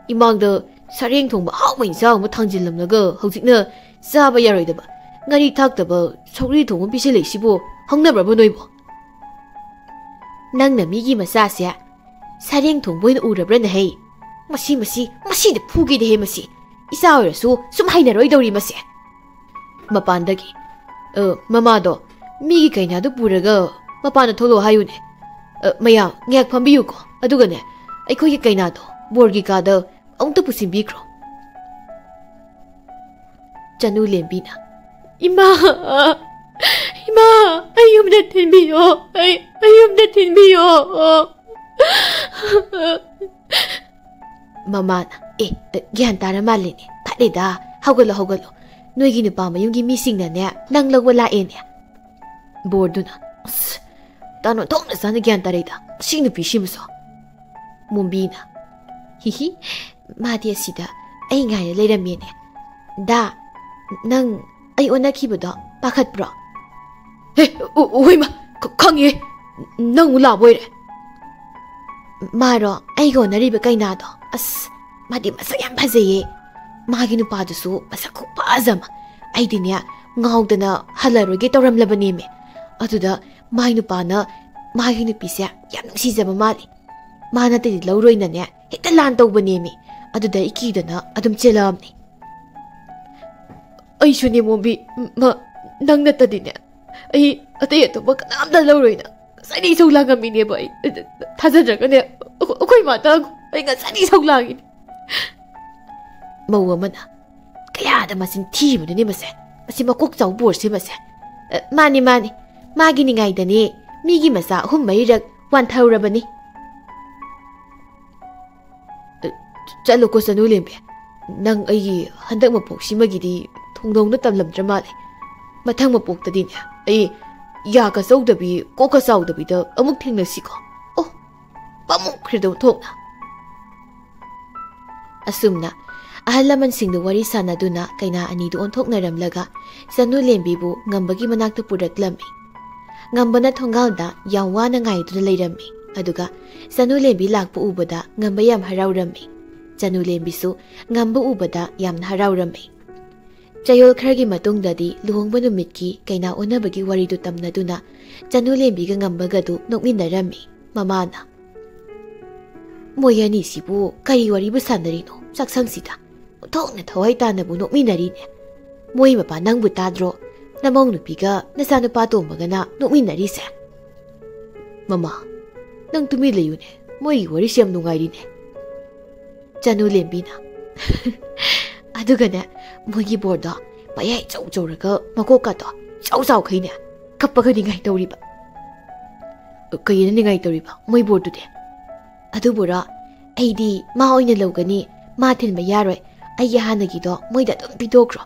ꯏꯃꯥꯡꯗ ꯁꯔꯦꯡ ꯊꯣꯡꯕ ꯑꯍꯥꯎꯕ ꯏꯟꯁꯥꯡ ꯑꯃ ꯊꯥꯡꯖꯤꯜꯂꯝꯂꯒ ꯍꯧꯖꯤꯛꯅ ꯆꯥꯕ ꯌꯥꯔꯣꯏꯗꯕ ꯉꯥꯔꯤ ꯊꯥꯛꯇꯕ ꯁꯧꯒ꯭ꯔꯤ ꯊꯣꯡꯕ ꯄꯤꯁꯜꯂꯛꯏꯁꯤꯕꯨ ꯍꯧꯅꯕ꯭ꯔꯕ ꯅꯣꯏꯕꯣ?" "ꯅꯪꯅ ꯃꯤꯒꯤ ꯃꯆꯥꯁꯦ ꯁꯔꯦꯡ ꯊꯣꯡꯕ ꯑꯣꯏꯅ ꯎꯔꯕ꯭ꯔꯅꯦ ꯍꯩ? ꯃꯁꯤ, ꯃꯁꯤ, ꯃꯁꯤꯗꯤ ꯐꯨꯒꯦꯗꯦꯍꯦ ꯃꯁꯤ꯫ ꯏꯆꯥ ꯑꯣꯏꯔꯁꯨ ꯁꯨꯝ ꯍꯩꯅꯔꯣꯏꯗꯧꯔꯤ ꯃꯁꯦ꯫" ꯃꯄꯥꯟꯗꯒꯤ, "ꯑ, ꯃꯃꯥꯗꯣ ꯃꯤꯒꯤ ꯀꯩꯅꯥꯗꯨ ꯄꯨꯔꯒ ꯃꯄꯥꯟꯗ ꯊꯣꯛꯂꯛꯑꯣ ꯍꯥꯏꯌꯨꯅꯦ꯫ "ꯑ, ꯃꯌꯥꯝ ꯉꯥꯏꯍꯥꯛ ꯐꯝꯕꯤꯌꯨꯀꯣ, ꯑꯗꯨꯒꯅꯦ, ꯑꯩꯈꯣꯏꯒꯤ ꯀꯩꯅꯥꯗꯣ ꯕꯣꯔꯒꯤ ꯀꯥꯗ ꯑꯃꯨꯛꯇ ꯄꯨꯁꯤꯟꯕꯤꯈ꯭ꯔꯣ꯫" ꯆꯅꯨ ꯂꯦꯝꯕꯤꯅ, "ꯏꯃꯥ, ꯏꯃꯥ, ꯑꯩ ꯌꯨꯝꯗ ꯊꯤꯟꯕꯤꯌꯣ, ꯑꯩ, ꯑꯩ ꯌꯨꯝꯗ ꯊꯤꯟꯕꯤꯌꯣ꯫" ꯃꯃꯥꯅ, "ꯑꯦ, ꯒ꯭ꯌꯥꯟ ꯇꯥꯔ ꯃꯥꯜꯂꯦꯅꯦ꯫ ꯐꯔꯦꯗ, ꯍꯧꯒꯠꯂꯣ, ꯍꯧꯒꯠꯂꯣ꯫ ꯅꯣꯏꯒꯤ ꯅꯨꯄꯥ ꯃꯌꯨꯝꯒꯤ ꯃꯤꯁꯤꯡꯅꯅꯦ, ꯅꯪ ꯂꯧꯕ ꯂꯥꯛꯑꯦꯅꯦ꯫" ꯕꯣꯔꯗꯨꯅ, "ꯑꯁ, ꯇꯥꯅꯣ ꯊꯣꯛꯅ ꯆꯥꯅ ꯒ꯭ꯌꯥꯟ ꯇꯥꯔꯩꯗ, ꯁꯤ ꯅꯨꯄꯤꯁꯤꯃꯁꯨ꯫" ꯃꯣꯝꯕꯤꯅ, "ꯍꯤꯍꯤ, ꯃꯥꯗꯤ ꯑꯁꯤꯗ ꯑꯩ ꯉꯥꯏꯔ ꯂꯩꯔꯝꯃꯦꯅꯦ꯫ ꯗꯥ, ꯅꯪ ꯑꯩ ꯑꯣꯟꯅꯈꯤꯕꯗꯣ ꯄꯥꯈꯠꯄ꯭ꯔꯣ?" "ꯍꯦ, ꯎ-, ꯎ-, ꯍꯣꯏꯃ, ꯈ-, ꯈꯪꯉꯦ꯫ ꯅꯪ ꯑꯃꯨꯛ ꯂꯥꯛꯄ ꯑꯣꯏꯔꯦ꯫" "ꯃꯥꯔꯣ, ꯑꯩꯒ ꯑꯣꯟꯅꯔꯤꯕ ꯀꯩꯅꯥꯗꯣ? ꯑꯁ, ꯃꯥꯗꯤ ꯃꯁꯛ ꯌꯥꯝ ꯐꯖꯩꯌꯦ꯫ ꯃꯥꯒꯤ ꯅꯨꯄꯥꯗꯨꯁꯨ ꯃꯁꯛ ꯈꯨꯐꯖ ꯑꯃ꯫ ꯑꯩꯗꯤꯅꯦ, ꯉꯥꯎꯗꯅ ꯍꯜꯂꯔꯣꯏꯒꯦ ꯇꯧꯔꯝꯂꯕꯅꯦꯃꯦ꯫ ꯑꯗꯨꯗ ꯃꯥꯏ ꯅꯨꯄꯥꯅ ꯃꯥꯒꯤ ꯅꯨꯄꯤꯁꯦ ꯌꯥꯝ ꯅꯨꯡꯁꯤꯖꯕ ꯃꯥꯜꯂꯤ꯫ ꯃꯥ ꯅꯠꯇꯗꯤ ꯂꯧꯔꯣꯏꯅꯅꯦ, ꯍꯦꯛꯇ ꯂꯥꯟ ꯇꯧꯕꯅꯦꯃꯤ꯫ ꯑꯗꯨꯗ ꯑꯩ ꯀꯤꯗꯅ ꯑꯗꯨꯝ ꯆꯦꯜꯂꯛꯑꯕꯅꯤ꯫" "ꯑꯩꯁꯨꯅꯦ ꯃꯣꯝꯕꯤ, ꯃ-, ꯅꯪ ꯅꯠꯇꯗꯤꯅꯦ, ꯑꯩ ꯑꯇꯩ ꯑꯇꯣꯞꯄ ꯀꯅꯥꯝꯇ ꯂꯧꯔꯣꯏꯅ ꯉꯁꯥꯏꯗꯤ ꯏꯁꯧ ꯂꯥꯡꯉꯝꯃꯤꯅꯦꯕ꯫ ꯑꯩ ꯊꯥꯖꯗ꯭ꯔꯒꯅꯦ, ꯑꯩꯈꯣꯏ ꯃꯥꯗ ꯍꯪꯉꯨ꯫ ꯑꯩ ꯉꯁꯥꯏꯗꯤ ꯏꯁꯧ ꯂꯥꯡꯉꯤꯅꯦ꯫" ꯃꯧ ꯑꯃꯅ, "ꯀꯌꯥꯗ ꯃꯆꯤꯟ ꯊꯤꯔꯤꯕꯅꯣꯅꯦ ꯃꯁꯦ, ꯃꯁꯤ ꯃꯀꯣꯛ ꯆꯥꯎ ꯕꯣꯔꯁꯦ ꯃꯁꯦ꯫" "ꯑ, ꯃꯥꯅꯤ, ꯃꯥꯅꯤ, ꯃꯥꯒꯤ ꯅꯤꯡꯉꯥꯏꯗꯅꯦ ꯃꯤꯒꯤ ꯃꯆꯥ ꯑꯍꯨꯝ ꯃꯔꯤꯔꯛ ꯋꯥꯟꯊꯍꯧꯔꯕꯅꯤ꯫" "ꯑ, ꯆꯠꯂꯣꯀꯣ ꯆꯅꯨ ꯂꯦꯝꯕꯤ, ꯅꯪ ꯑꯩꯒꯤ ꯍꯟꯗꯛ ꯃꯄꯣꯛꯁꯤꯃꯒꯤꯗꯤ ꯊꯣꯡꯗꯧꯅ ꯇꯝꯂꯝꯗ꯭ꯔ ꯃꯥꯜꯂꯦ꯫ ꯃꯊꯪ ꯃꯄꯣꯛꯇꯗꯤꯅꯦ, ꯑꯩ ꯌꯥꯒ ꯆꯧꯗꯕꯤ, ꯀꯣꯛꯀ ꯆꯥꯎꯗꯕꯤꯗ ꯑꯃꯨꯛ ꯊꯦꯡꯅꯁꯤꯀꯣ꯫ ꯑꯣ, ꯄꯥꯝꯃꯨꯈ꯭ꯔꯦꯗ ꯑꯣꯟꯊꯣꯛꯅ꯫" ꯑꯁꯨꯝꯅ ꯑꯍꯜ ꯂꯃꯟꯁꯤꯡꯗꯨ ꯋꯥꯔꯤ ꯁꯥꯟꯅꯗꯨꯅ ꯀꯩꯅꯥ ꯑꯅꯤꯗꯨ ꯑꯣꯟꯊꯣꯛꯅꯔꯝꯂꯒ ꯆꯅꯨ ꯂꯦꯝꯕꯤꯕꯨ ꯉꯝꯕꯒꯤ ꯃꯅꯥꯛꯇ ꯄꯨꯔꯛꯂꯝꯃꯤ꯫ ꯉꯝꯕꯅ ꯊꯣꯡꯒꯥꯜꯗ ꯌꯥꯝ ꯋꯥꯅ ꯉꯥꯏꯗꯨꯅ ꯂꯩꯔꯝꯃꯤ꯫ ꯑꯗꯨꯒ ꯆꯅꯨ ꯂꯦꯝꯕꯤ ꯂꯥꯛꯄ ꯎꯕꯗ ꯉꯝꯕ ꯌꯥꯝ ꯍꯔꯥꯎꯔꯝꯃꯤ꯫ ꯆꯅꯨ ꯂꯦꯝꯕꯤꯁꯨ ꯉꯝꯕ ꯎꯕꯗ ꯌꯥꯝꯅ ꯍꯔꯥꯎꯔꯝꯃꯤ꯫ ꯆꯌꯣꯜ ꯈꯔꯒꯤ ꯃꯇꯨꯡꯗꯗꯤ ꯂꯨꯍꯣꯡꯕ ꯅꯨꯃꯤꯠꯀꯤ ꯀꯩꯅꯥ ꯑꯣꯟꯅꯕꯒꯤ ꯋꯥꯔꯤꯗꯨ ꯇꯝꯅꯗꯨꯅ ꯆꯅꯨ ꯂꯦꯝꯕꯤꯒ ꯉꯝꯕꯒꯗꯨ ꯅꯣꯛꯃꯤꯟꯅꯔꯝꯃꯤ꯫ ꯃꯃꯥꯅ, "ꯃꯣꯏ ꯑꯅꯤꯁꯤꯕꯨ ꯀꯔꯤ ꯋꯥꯔꯤꯕꯨ ꯁꯥꯟꯅꯔꯤꯅꯣ? ꯆꯥꯛꯁꯪꯁꯤꯗ ꯑꯣꯟꯊꯣꯛꯅ ꯊꯋꯥꯏ ꯇꯥꯅꯕꯨ ꯅꯣꯛꯃꯤꯟꯅꯔꯤꯅꯦ꯫ ꯃꯣꯏ ꯃꯄꯥ ꯅꯪꯕꯨ ꯇꯥꯗ꯭ꯔꯣ? ꯅꯃꯧ ꯅꯨꯄꯤꯒ ꯅꯆꯥꯅꯨꯄꯥ ꯇꯣꯝꯕꯒꯅ ꯅꯣꯛꯃꯤꯟꯅꯔꯤꯁꯦ꯫" "ꯃꯃꯥ, ꯅꯪ ꯇꯨꯃꯤꯟ ꯂꯩꯌꯨꯅꯦ, ꯃꯣꯏꯒꯤ ꯋꯥꯔꯤꯁꯦ ꯌꯥꯝ ꯅꯨꯡꯉꯥꯏꯔꯤꯅꯦ꯫ ꯆꯅꯨ ꯂꯦꯝꯕꯤꯅ꯫ ꯑꯗꯨꯒꯅꯦ, ꯃꯣꯏꯒꯤ ꯕꯣꯔꯗꯣ ꯃꯌꯥꯏ ꯆꯧ ꯆꯧꯔꯒ ꯃꯀꯣꯛꯀꯥꯗꯣ ꯆꯥꯎ ꯆꯥꯎꯈꯩꯅꯦ, ꯀꯞꯄꯒ ꯅꯤꯡꯉꯥꯏ ꯇꯧꯔꯤꯕ꯫ ꯀꯩꯅꯣ ꯅꯤꯡꯉꯥꯏ ꯇꯧꯔꯤꯕ ꯃꯣꯏ ꯕꯣꯔꯗꯨꯗꯤ? ꯑꯗꯨꯕꯨꯔꯣ, ꯑꯩꯗꯤ ꯃꯥ ꯑꯣꯏꯅ ꯂꯧꯒꯅꯤ, ꯃꯥ ꯊꯤꯟꯕ ꯌꯥꯔꯣꯏ, ꯑꯩꯒꯤ ꯍꯥꯟꯅꯒꯤꯗꯣ ꯃꯣꯏꯗ ꯑꯗꯨꯝ ꯄꯤꯊꯣꯛꯈ꯭ꯔꯣ꯫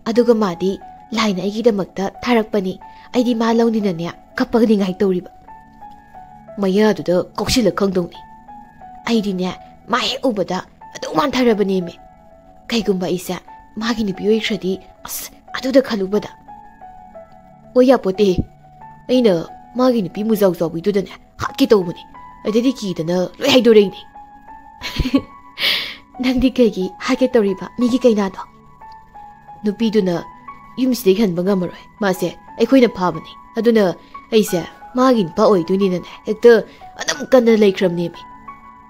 ꯑꯗꯨꯒ ꯃꯥꯗꯤ ꯂꯥꯏꯅ ꯑꯩꯒꯤꯗꯃꯛꯇ ꯊꯥꯔꯛꯄꯅꯤ, ꯑꯩꯗꯤ ꯃꯥ ꯂꯧꯅꯤꯅꯅꯦ ꯀꯞꯄꯒ ꯅꯤꯡꯉꯥꯏ ꯇꯧꯔꯤꯕ꯫ ꯃꯌꯥꯗꯨꯗ ꯀꯧꯁꯤꯜꯂ ꯈꯪꯗꯧꯅꯤ꯫ ꯑꯩꯗꯤꯅꯦ, ꯃꯥ ꯍꯦꯛ ꯎꯕꯗ ꯑꯗꯨꯝ ꯋꯥꯟꯊꯔꯕꯅꯦꯃꯤ꯫ ꯀꯩꯒꯨꯝꯕ ꯑꯩꯁꯦ ꯃꯥꯒꯤ ꯅꯨꯄꯤ ꯑꯣꯏꯈ꯭ꯔꯗꯤ, ꯑꯁ, ꯑꯗꯨꯗ ꯈꯜꯂꯨꯕꯗ꯫ ꯑꯣꯏ ꯌꯥꯄꯣꯠꯇꯦ꯫ ꯑꯩꯅ ꯃꯥꯒꯤ ꯅꯨꯄꯤ ꯃꯨꯖꯥꯎ ꯆꯥꯎꯕꯤꯗꯨꯗꯅꯦ ꯍꯥꯠꯀꯦ ꯇꯧꯕꯅꯤ, ꯑꯗꯩꯗꯤ ꯀꯤꯗꯅ ꯂꯣꯏ ꯍꯥꯏꯗꯣꯔꯛꯏꯅꯦ꯫ ꯅꯪꯗꯤ ꯀꯩꯒꯤ ꯍꯥꯠꯀꯦ ꯇꯧꯔꯤꯕ ꯃꯤꯒꯤ ꯀꯩꯅꯥꯗꯣ? ꯅꯨꯄꯤꯗꯨꯅ ꯌꯨꯝꯁꯤꯗꯒꯤ ꯍꯟꯕ ꯉꯝꯃꯔꯣꯏ, ꯃꯥꯁꯦ ꯑꯩꯈꯣꯏꯅ ꯐꯥꯕꯅꯤ꯫ ꯑꯗꯨꯅ ꯑꯩꯁꯦ ꯃꯥꯒꯤ ꯅꯨꯄꯥ ꯑꯣꯏꯗꯣꯏꯅꯤꯅꯅꯦ ꯍꯦꯛꯇ ꯑꯅꯝ ꯀꯟꯗꯅ ꯂꯩꯈ꯭ꯔꯕꯅꯦꯃꯤ꯫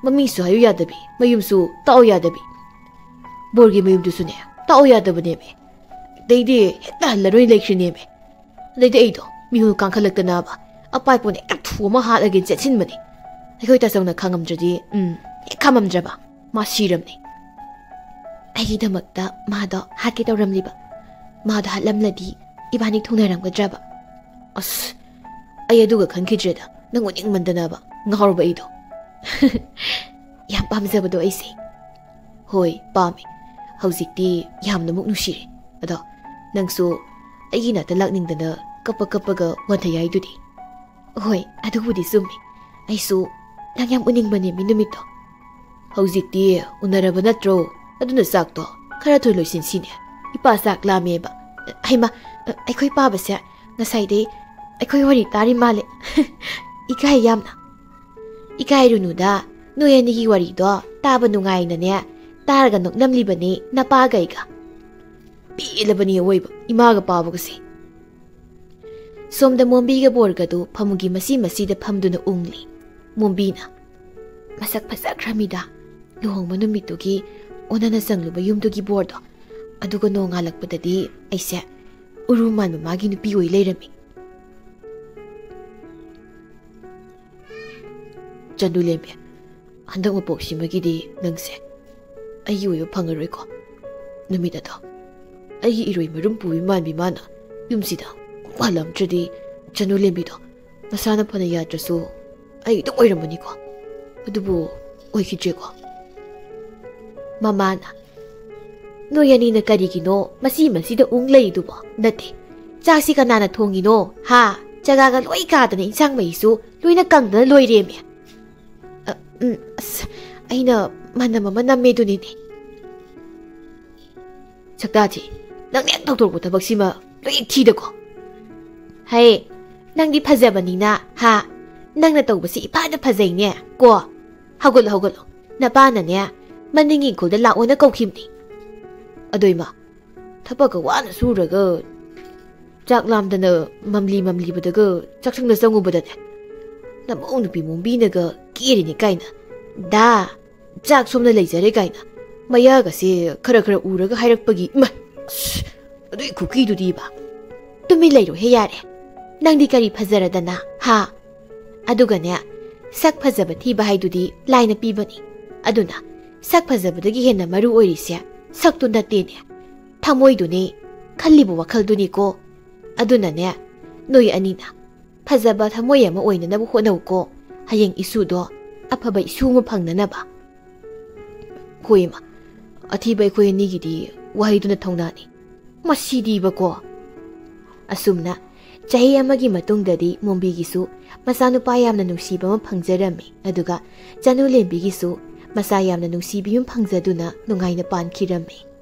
ꯃꯃꯤꯡꯁꯨ ꯍꯥꯏꯌꯨ ꯌꯥꯗꯕꯤ, ꯃꯌꯨꯝꯁꯨ ꯇꯥꯛꯑꯣ ꯌꯥꯗꯕꯤ, ꯕꯣꯔꯒꯤ ꯃꯌꯨꯝꯗꯨꯁꯨꯅꯦ ꯇꯥꯛꯑꯣ ꯌꯥꯗꯕꯅꯦꯃꯤ꯫ ꯑꯗꯩꯗꯤ ꯍꯦꯛꯇ ꯍꯜꯂꯔꯣꯏ ꯂꯩꯈ꯭ꯔꯤꯅꯦꯃꯤ꯫ ꯑꯗꯩꯗꯤ ꯑꯩꯗꯣ ꯃꯤꯍꯨꯜ ꯀꯥꯡꯈꯠꯂꯛꯇꯅꯕ ꯑꯄꯥꯏꯄꯣꯅ ꯍꯦꯛꯇ ꯊꯨ ꯑꯃ ꯍꯥꯠꯂꯒꯦꯅ ꯆꯦꯟꯁꯤꯟꯕꯅꯤ꯫ ꯑꯩꯈꯣꯏ ꯇꯥꯆꯧꯅ ꯈꯪꯉꯝꯗ꯭ꯔꯗꯤ, ꯎꯝ, ꯍꯦꯛ ꯈꯝꯃꯝꯗ꯭ꯔꯕ꯫ ꯃꯥ ꯁꯤꯔꯝꯅꯤ꯫ ꯑꯩꯒꯤꯗꯃꯛꯇ ꯃꯥꯗꯣ ꯍꯥꯠꯀꯦ ꯇꯧꯔꯝꯂꯤꯕ꯫ ꯃꯥꯗꯣ ꯍꯥꯠꯂꯝꯂꯗꯤ ꯏꯕꯥꯅꯤ ꯊꯨꯡꯅꯔꯝꯒꯗ꯭ꯔꯕ? ꯑꯁ, ꯑꯩ ꯑꯗꯨꯒ ꯈꯟꯈꯤꯗ꯭ꯔꯦꯗ, ꯅꯪ ꯎꯅꯤꯡꯃꯟꯗꯅꯕ ꯉꯥꯎꯔꯕ ꯑꯩꯗꯣ꯫ ꯌꯥꯝ ꯄꯥꯝꯖꯕꯗꯣ ꯑꯩꯁꯦ꯫ ꯍꯣꯏ, ꯄꯥꯝꯃꯤ꯫ ꯍꯧꯖꯤꯛꯇꯤ ꯌꯥꯝꯅꯃꯨꯛ ꯅꯨꯡꯁꯤꯔꯦ꯫ ꯑꯗꯣ ꯅꯪꯁꯨ ꯑꯩꯒꯤ ꯅꯥꯛꯇ ꯂꯥꯛꯅꯤꯡꯗꯅ ꯀꯞꯄ ꯀꯞꯄꯒ ꯋꯥꯟꯊꯩ ꯍꯥꯏꯗꯨꯗꯤ꯫ ꯍꯣꯏ, ꯑꯗꯨꯕꯨꯗꯤ ꯆꯨꯝꯃꯤ꯫ ꯑꯩꯁꯨ ꯅꯪ ꯌꯥꯝ ꯎꯅꯤꯡꯕꯅꯦ ꯃꯤ ꯅꯨꯃꯤꯠꯇꯣ꯫ ꯍꯧꯖꯤꯛꯇꯤ ꯎꯅꯔꯕ ꯅꯠꯇ꯭ꯔꯣ? ꯑꯗꯨꯅ ꯆꯥꯛꯇꯣ ꯈꯔ ꯊꯨꯅ ꯂꯣꯏꯁꯤꯟꯁꯤꯅꯦ꯫ ꯏꯄꯥ ꯆꯥꯛ ꯂꯥꯝꯃꯦꯕ꯫ ꯍꯩꯃꯥ, ꯑꯩꯈꯣꯏ ꯄꯥꯕꯁꯦ ꯉꯁꯥꯏꯗꯩ ꯑꯩꯈꯣꯏ ꯋꯥꯔꯤ ꯇꯥꯔꯤ ꯃꯥꯜꯂꯦ꯫ ꯏꯀꯥꯏ ꯌꯥꯝꯅ꯫ ꯏꯀꯥꯏꯔꯨꯅꯨꯗ, ꯅꯣꯏ ꯑꯅꯤꯒꯤ ꯋꯥꯔꯤꯗꯣ ꯇꯥꯕ ꯅꯨꯡꯉꯥꯏꯅꯅꯦ ꯇꯥꯔꯒ ꯅꯣꯛꯂꯝꯂꯤꯕꯅꯤ ꯅꯄꯥꯒ ꯑꯩꯒ꯫ ꯄꯦꯜꯂꯕꯅꯤ ꯑꯋꯣꯏꯕ, ꯏꯃꯥꯒ ꯄꯥꯕꯒꯁꯦ꯫ ꯁꯣꯝꯗ ꯃꯣꯝꯕꯤꯒ ꯕꯣꯔꯒꯗꯨ ꯐꯃꯨꯒꯤ ꯃꯁꯤ ꯃꯁꯤꯗ ꯐꯝꯗꯨꯅ ꯎꯪꯂꯤ꯫ ꯃꯣꯝꯕꯤꯅ, "ꯃꯁꯛ ꯐꯖꯈ꯭ꯔꯃꯤꯗ, ꯂꯨꯍꯣꯡꯕ ꯅꯨꯃꯤꯠꯇꯨꯒꯤ ꯑꯣꯟꯅꯅ ꯆꯪꯂꯨꯕ ꯌꯨꯝꯗꯨꯒꯤ ꯕꯣꯔꯗꯣ꯫ ꯑꯗꯨꯒ ꯅꯣꯡꯉꯥꯜꯂꯛꯄꯗꯗꯤ ꯑꯩꯁꯦ ꯎꯔꯨ ꯃꯥꯟꯕ ꯃꯥꯒꯤ ꯅꯨꯄꯤ ꯑꯣꯏ ꯂꯩꯔꯝꯃꯤ꯫" ꯆꯅꯨ ꯂꯦꯝꯕꯤ, ꯍꯟꯗꯛ ꯃꯄꯣꯛꯁꯤꯃꯒꯤꯗꯤ ꯅꯪꯁꯦ ꯑꯩꯒꯤ ꯑꯣꯏꯕ ꯐꯪꯉꯔꯣꯏꯀꯣ꯫ ꯅꯨꯃꯤꯠ ꯑꯗꯣ ꯑꯩꯒꯤ ꯏꯔꯣꯏ ꯃꯔꯨꯝ ꯄꯨꯕꯤ ꯃꯥꯟꯕꯤ ꯃꯥꯅ ꯌꯨꯝꯁꯤꯗ ꯑꯃꯨꯛ ꯍꯜꯂꯝꯗ꯭ꯔꯗꯤ, ꯆꯅꯨ ꯂꯦꯝꯕꯤꯗꯣ ꯃꯁꯥꯅ ꯐꯅ ꯌꯥꯗ꯭ꯔꯁꯨ ꯑꯩ ꯑꯗꯨꯝ ꯑꯣꯏꯔꯝꯃꯅꯤꯀꯣ꯫ ꯑꯗꯨꯕꯨ ꯑꯣꯏꯈꯤꯗ꯭ꯔꯦꯀꯣ꯫ ꯃꯃꯥꯅ, "ꯅꯣꯏ ꯑꯅꯤꯅ ꯀꯔꯤꯒꯤꯅꯣ ꯃꯁꯤ ꯃꯁꯤꯗ ꯎꯪ ꯂꯩꯔꯤꯗꯨꯕꯣ? ꯅꯠꯇꯦ, ꯆꯥꯛꯁꯤ ꯀꯅꯥꯅ ꯊꯣꯡꯉꯤꯅꯣ? ꯍꯥ? ꯆꯒꯥꯒ ꯂꯣꯏ ꯀꯥꯗꯅ ꯏꯟꯁꯥꯡ ꯃꯍꯤꯁꯨ ꯂꯣꯏꯅ ꯀꯪꯗꯅ ꯂꯣꯏꯔꯦꯃꯤ꯫ ꯑ, ꯎꯝ, ꯑꯁ, ꯑꯩꯅ ꯃꯅꯝ ꯑꯃ ꯅꯝꯃꯦꯗꯨꯅꯤꯅꯦ꯫ ꯁꯛꯇꯥꯊꯤ, ꯅꯪꯅ ꯍꯦꯛ ꯇꯧꯊꯣꯔꯛꯄ ꯊꯕꯛꯁꯤꯃ ꯂꯣꯏ ꯍꯦꯛ ꯊꯤꯗꯀꯣ꯫ ꯍꯩ, ꯅꯪꯗꯤ ꯐꯖꯕꯅꯤꯅ, ꯍꯥ? ꯅꯪꯅ ꯇꯧꯕꯁꯤ ꯏꯐꯥꯗ ꯐꯖꯩꯅꯦ, ꯀꯣ? ꯍꯧꯒꯠꯂꯣ, ꯍꯧꯒꯠꯂꯣ꯫ ꯅꯄꯥꯅꯅꯦ, ꯃꯅꯤꯡꯒꯤ ꯏꯪꯈꯣꯜꯗ ꯂꯥꯛꯑꯣꯅ ꯀꯧꯈꯤꯕꯅꯤ꯫ ꯑꯗꯣ ꯏꯃꯥ, ꯊꯕꯛꯀ ꯋꯥꯅ ꯁꯨꯔꯒ ꯆꯥꯛ ꯂꯥꯝꯗꯅ ꯃꯝꯂꯤ ꯃꯝꯂꯤꯕꯗꯒ ꯆꯥꯛꯁꯪꯗ ꯆꯪꯉꯨꯕꯗꯅꯦ, ꯅꯃꯧ ꯅꯨꯄꯤ ꯃꯣꯝꯕꯤꯅꯒ ꯀꯦꯔꯤꯅꯤ ꯀꯥꯏꯅ, "ꯗꯥ, ꯆꯥꯛ ꯁꯣꯝꯅ ꯂꯩꯖꯔꯦ" ꯀꯥꯏꯅ ꯃꯌꯥꯒꯁꯦ ꯈꯔ ꯈꯔ ꯎꯔꯒ ꯍꯥꯏꯔꯛꯄꯒꯤ, ꯏꯃꯥ! ꯑꯁ! ꯑꯗꯨꯏ ꯈꯨꯀꯤꯗꯨꯗꯤꯕ꯫ ꯇꯨꯃꯤꯟ ꯂꯩꯔꯣꯍꯦ ꯌꯥꯔꯦ꯫ ꯅꯪꯗꯤ ꯀꯔꯤ ꯐꯖꯔꯗꯅ, ꯍꯥ? ꯑꯗꯨꯒꯅꯦ, ꯁꯛ ꯐꯖꯕ ꯊꯤꯕ ꯍꯥꯏꯗꯨꯗꯤ ꯂꯥꯏꯅ ꯄꯤꯕꯅꯤ꯫ ꯑꯗꯨꯅ ꯁꯛ ꯐꯖꯕꯗꯒꯤ ꯍꯦꯟꯅ ꯃꯔꯨ ꯑꯣꯏꯔꯤꯁꯦ ꯁꯛꯇꯨ ꯅꯠꯇꯦꯅꯦ, ꯊꯃꯣꯏꯗꯨꯅꯦ, ꯈꯜꯂꯤꯕ ꯋꯥꯈꯜꯗꯨꯅꯤꯀꯣ꯫ ꯑꯗꯨꯅꯅꯦ, ꯅꯣꯏ ꯑꯅꯤꯅ ꯐꯖꯕ ꯊꯃꯣꯏ ꯑꯃ ꯑꯣꯏꯅꯅꯕ ꯍꯣꯠꯅꯧꯀꯣ꯫ ꯍꯌꯦꯡ ꯏꯁꯨꯗꯣ ꯑꯐꯕ ꯏꯁꯨ ꯑꯃ ꯐꯪꯅꯅꯕ꯫ ꯍꯣꯏ ꯏꯃꯥ, ꯑꯊꯤꯕ ꯑꯩꯈꯣꯏ ꯑꯅꯤꯒꯤꯗꯤ ꯋꯥꯍꯩꯗꯨꯅ ꯊꯧꯅꯥꯅꯤ꯫ ꯃꯁꯤꯗꯤꯕꯀꯣ꯫ ꯑꯁꯨꯝꯅ ꯆꯍꯤ ꯑꯃꯒꯤ ꯃꯇꯨꯡꯗꯗꯤ ꯃꯣꯝꯕꯤꯒꯤꯁꯨ ꯃꯆꯥꯅꯨꯄꯥ ꯌꯥꯝꯅ ꯅꯨꯡꯁꯤꯕ ꯑꯃ ꯐꯪꯖꯔꯝꯃꯤ, ꯑꯗꯨꯒ ꯆꯅꯨ ꯂꯦꯝꯕꯤꯒꯤꯁꯨ ꯃꯆꯥ ꯌꯥꯝꯅ ꯅꯨꯡꯁꯤꯕꯤ ꯑꯃ ꯐꯪꯖꯗꯨꯅ ꯅꯨꯡꯉꯥꯏꯅ ꯄꯥꯟꯈꯤꯔꯝꯃꯤ꯫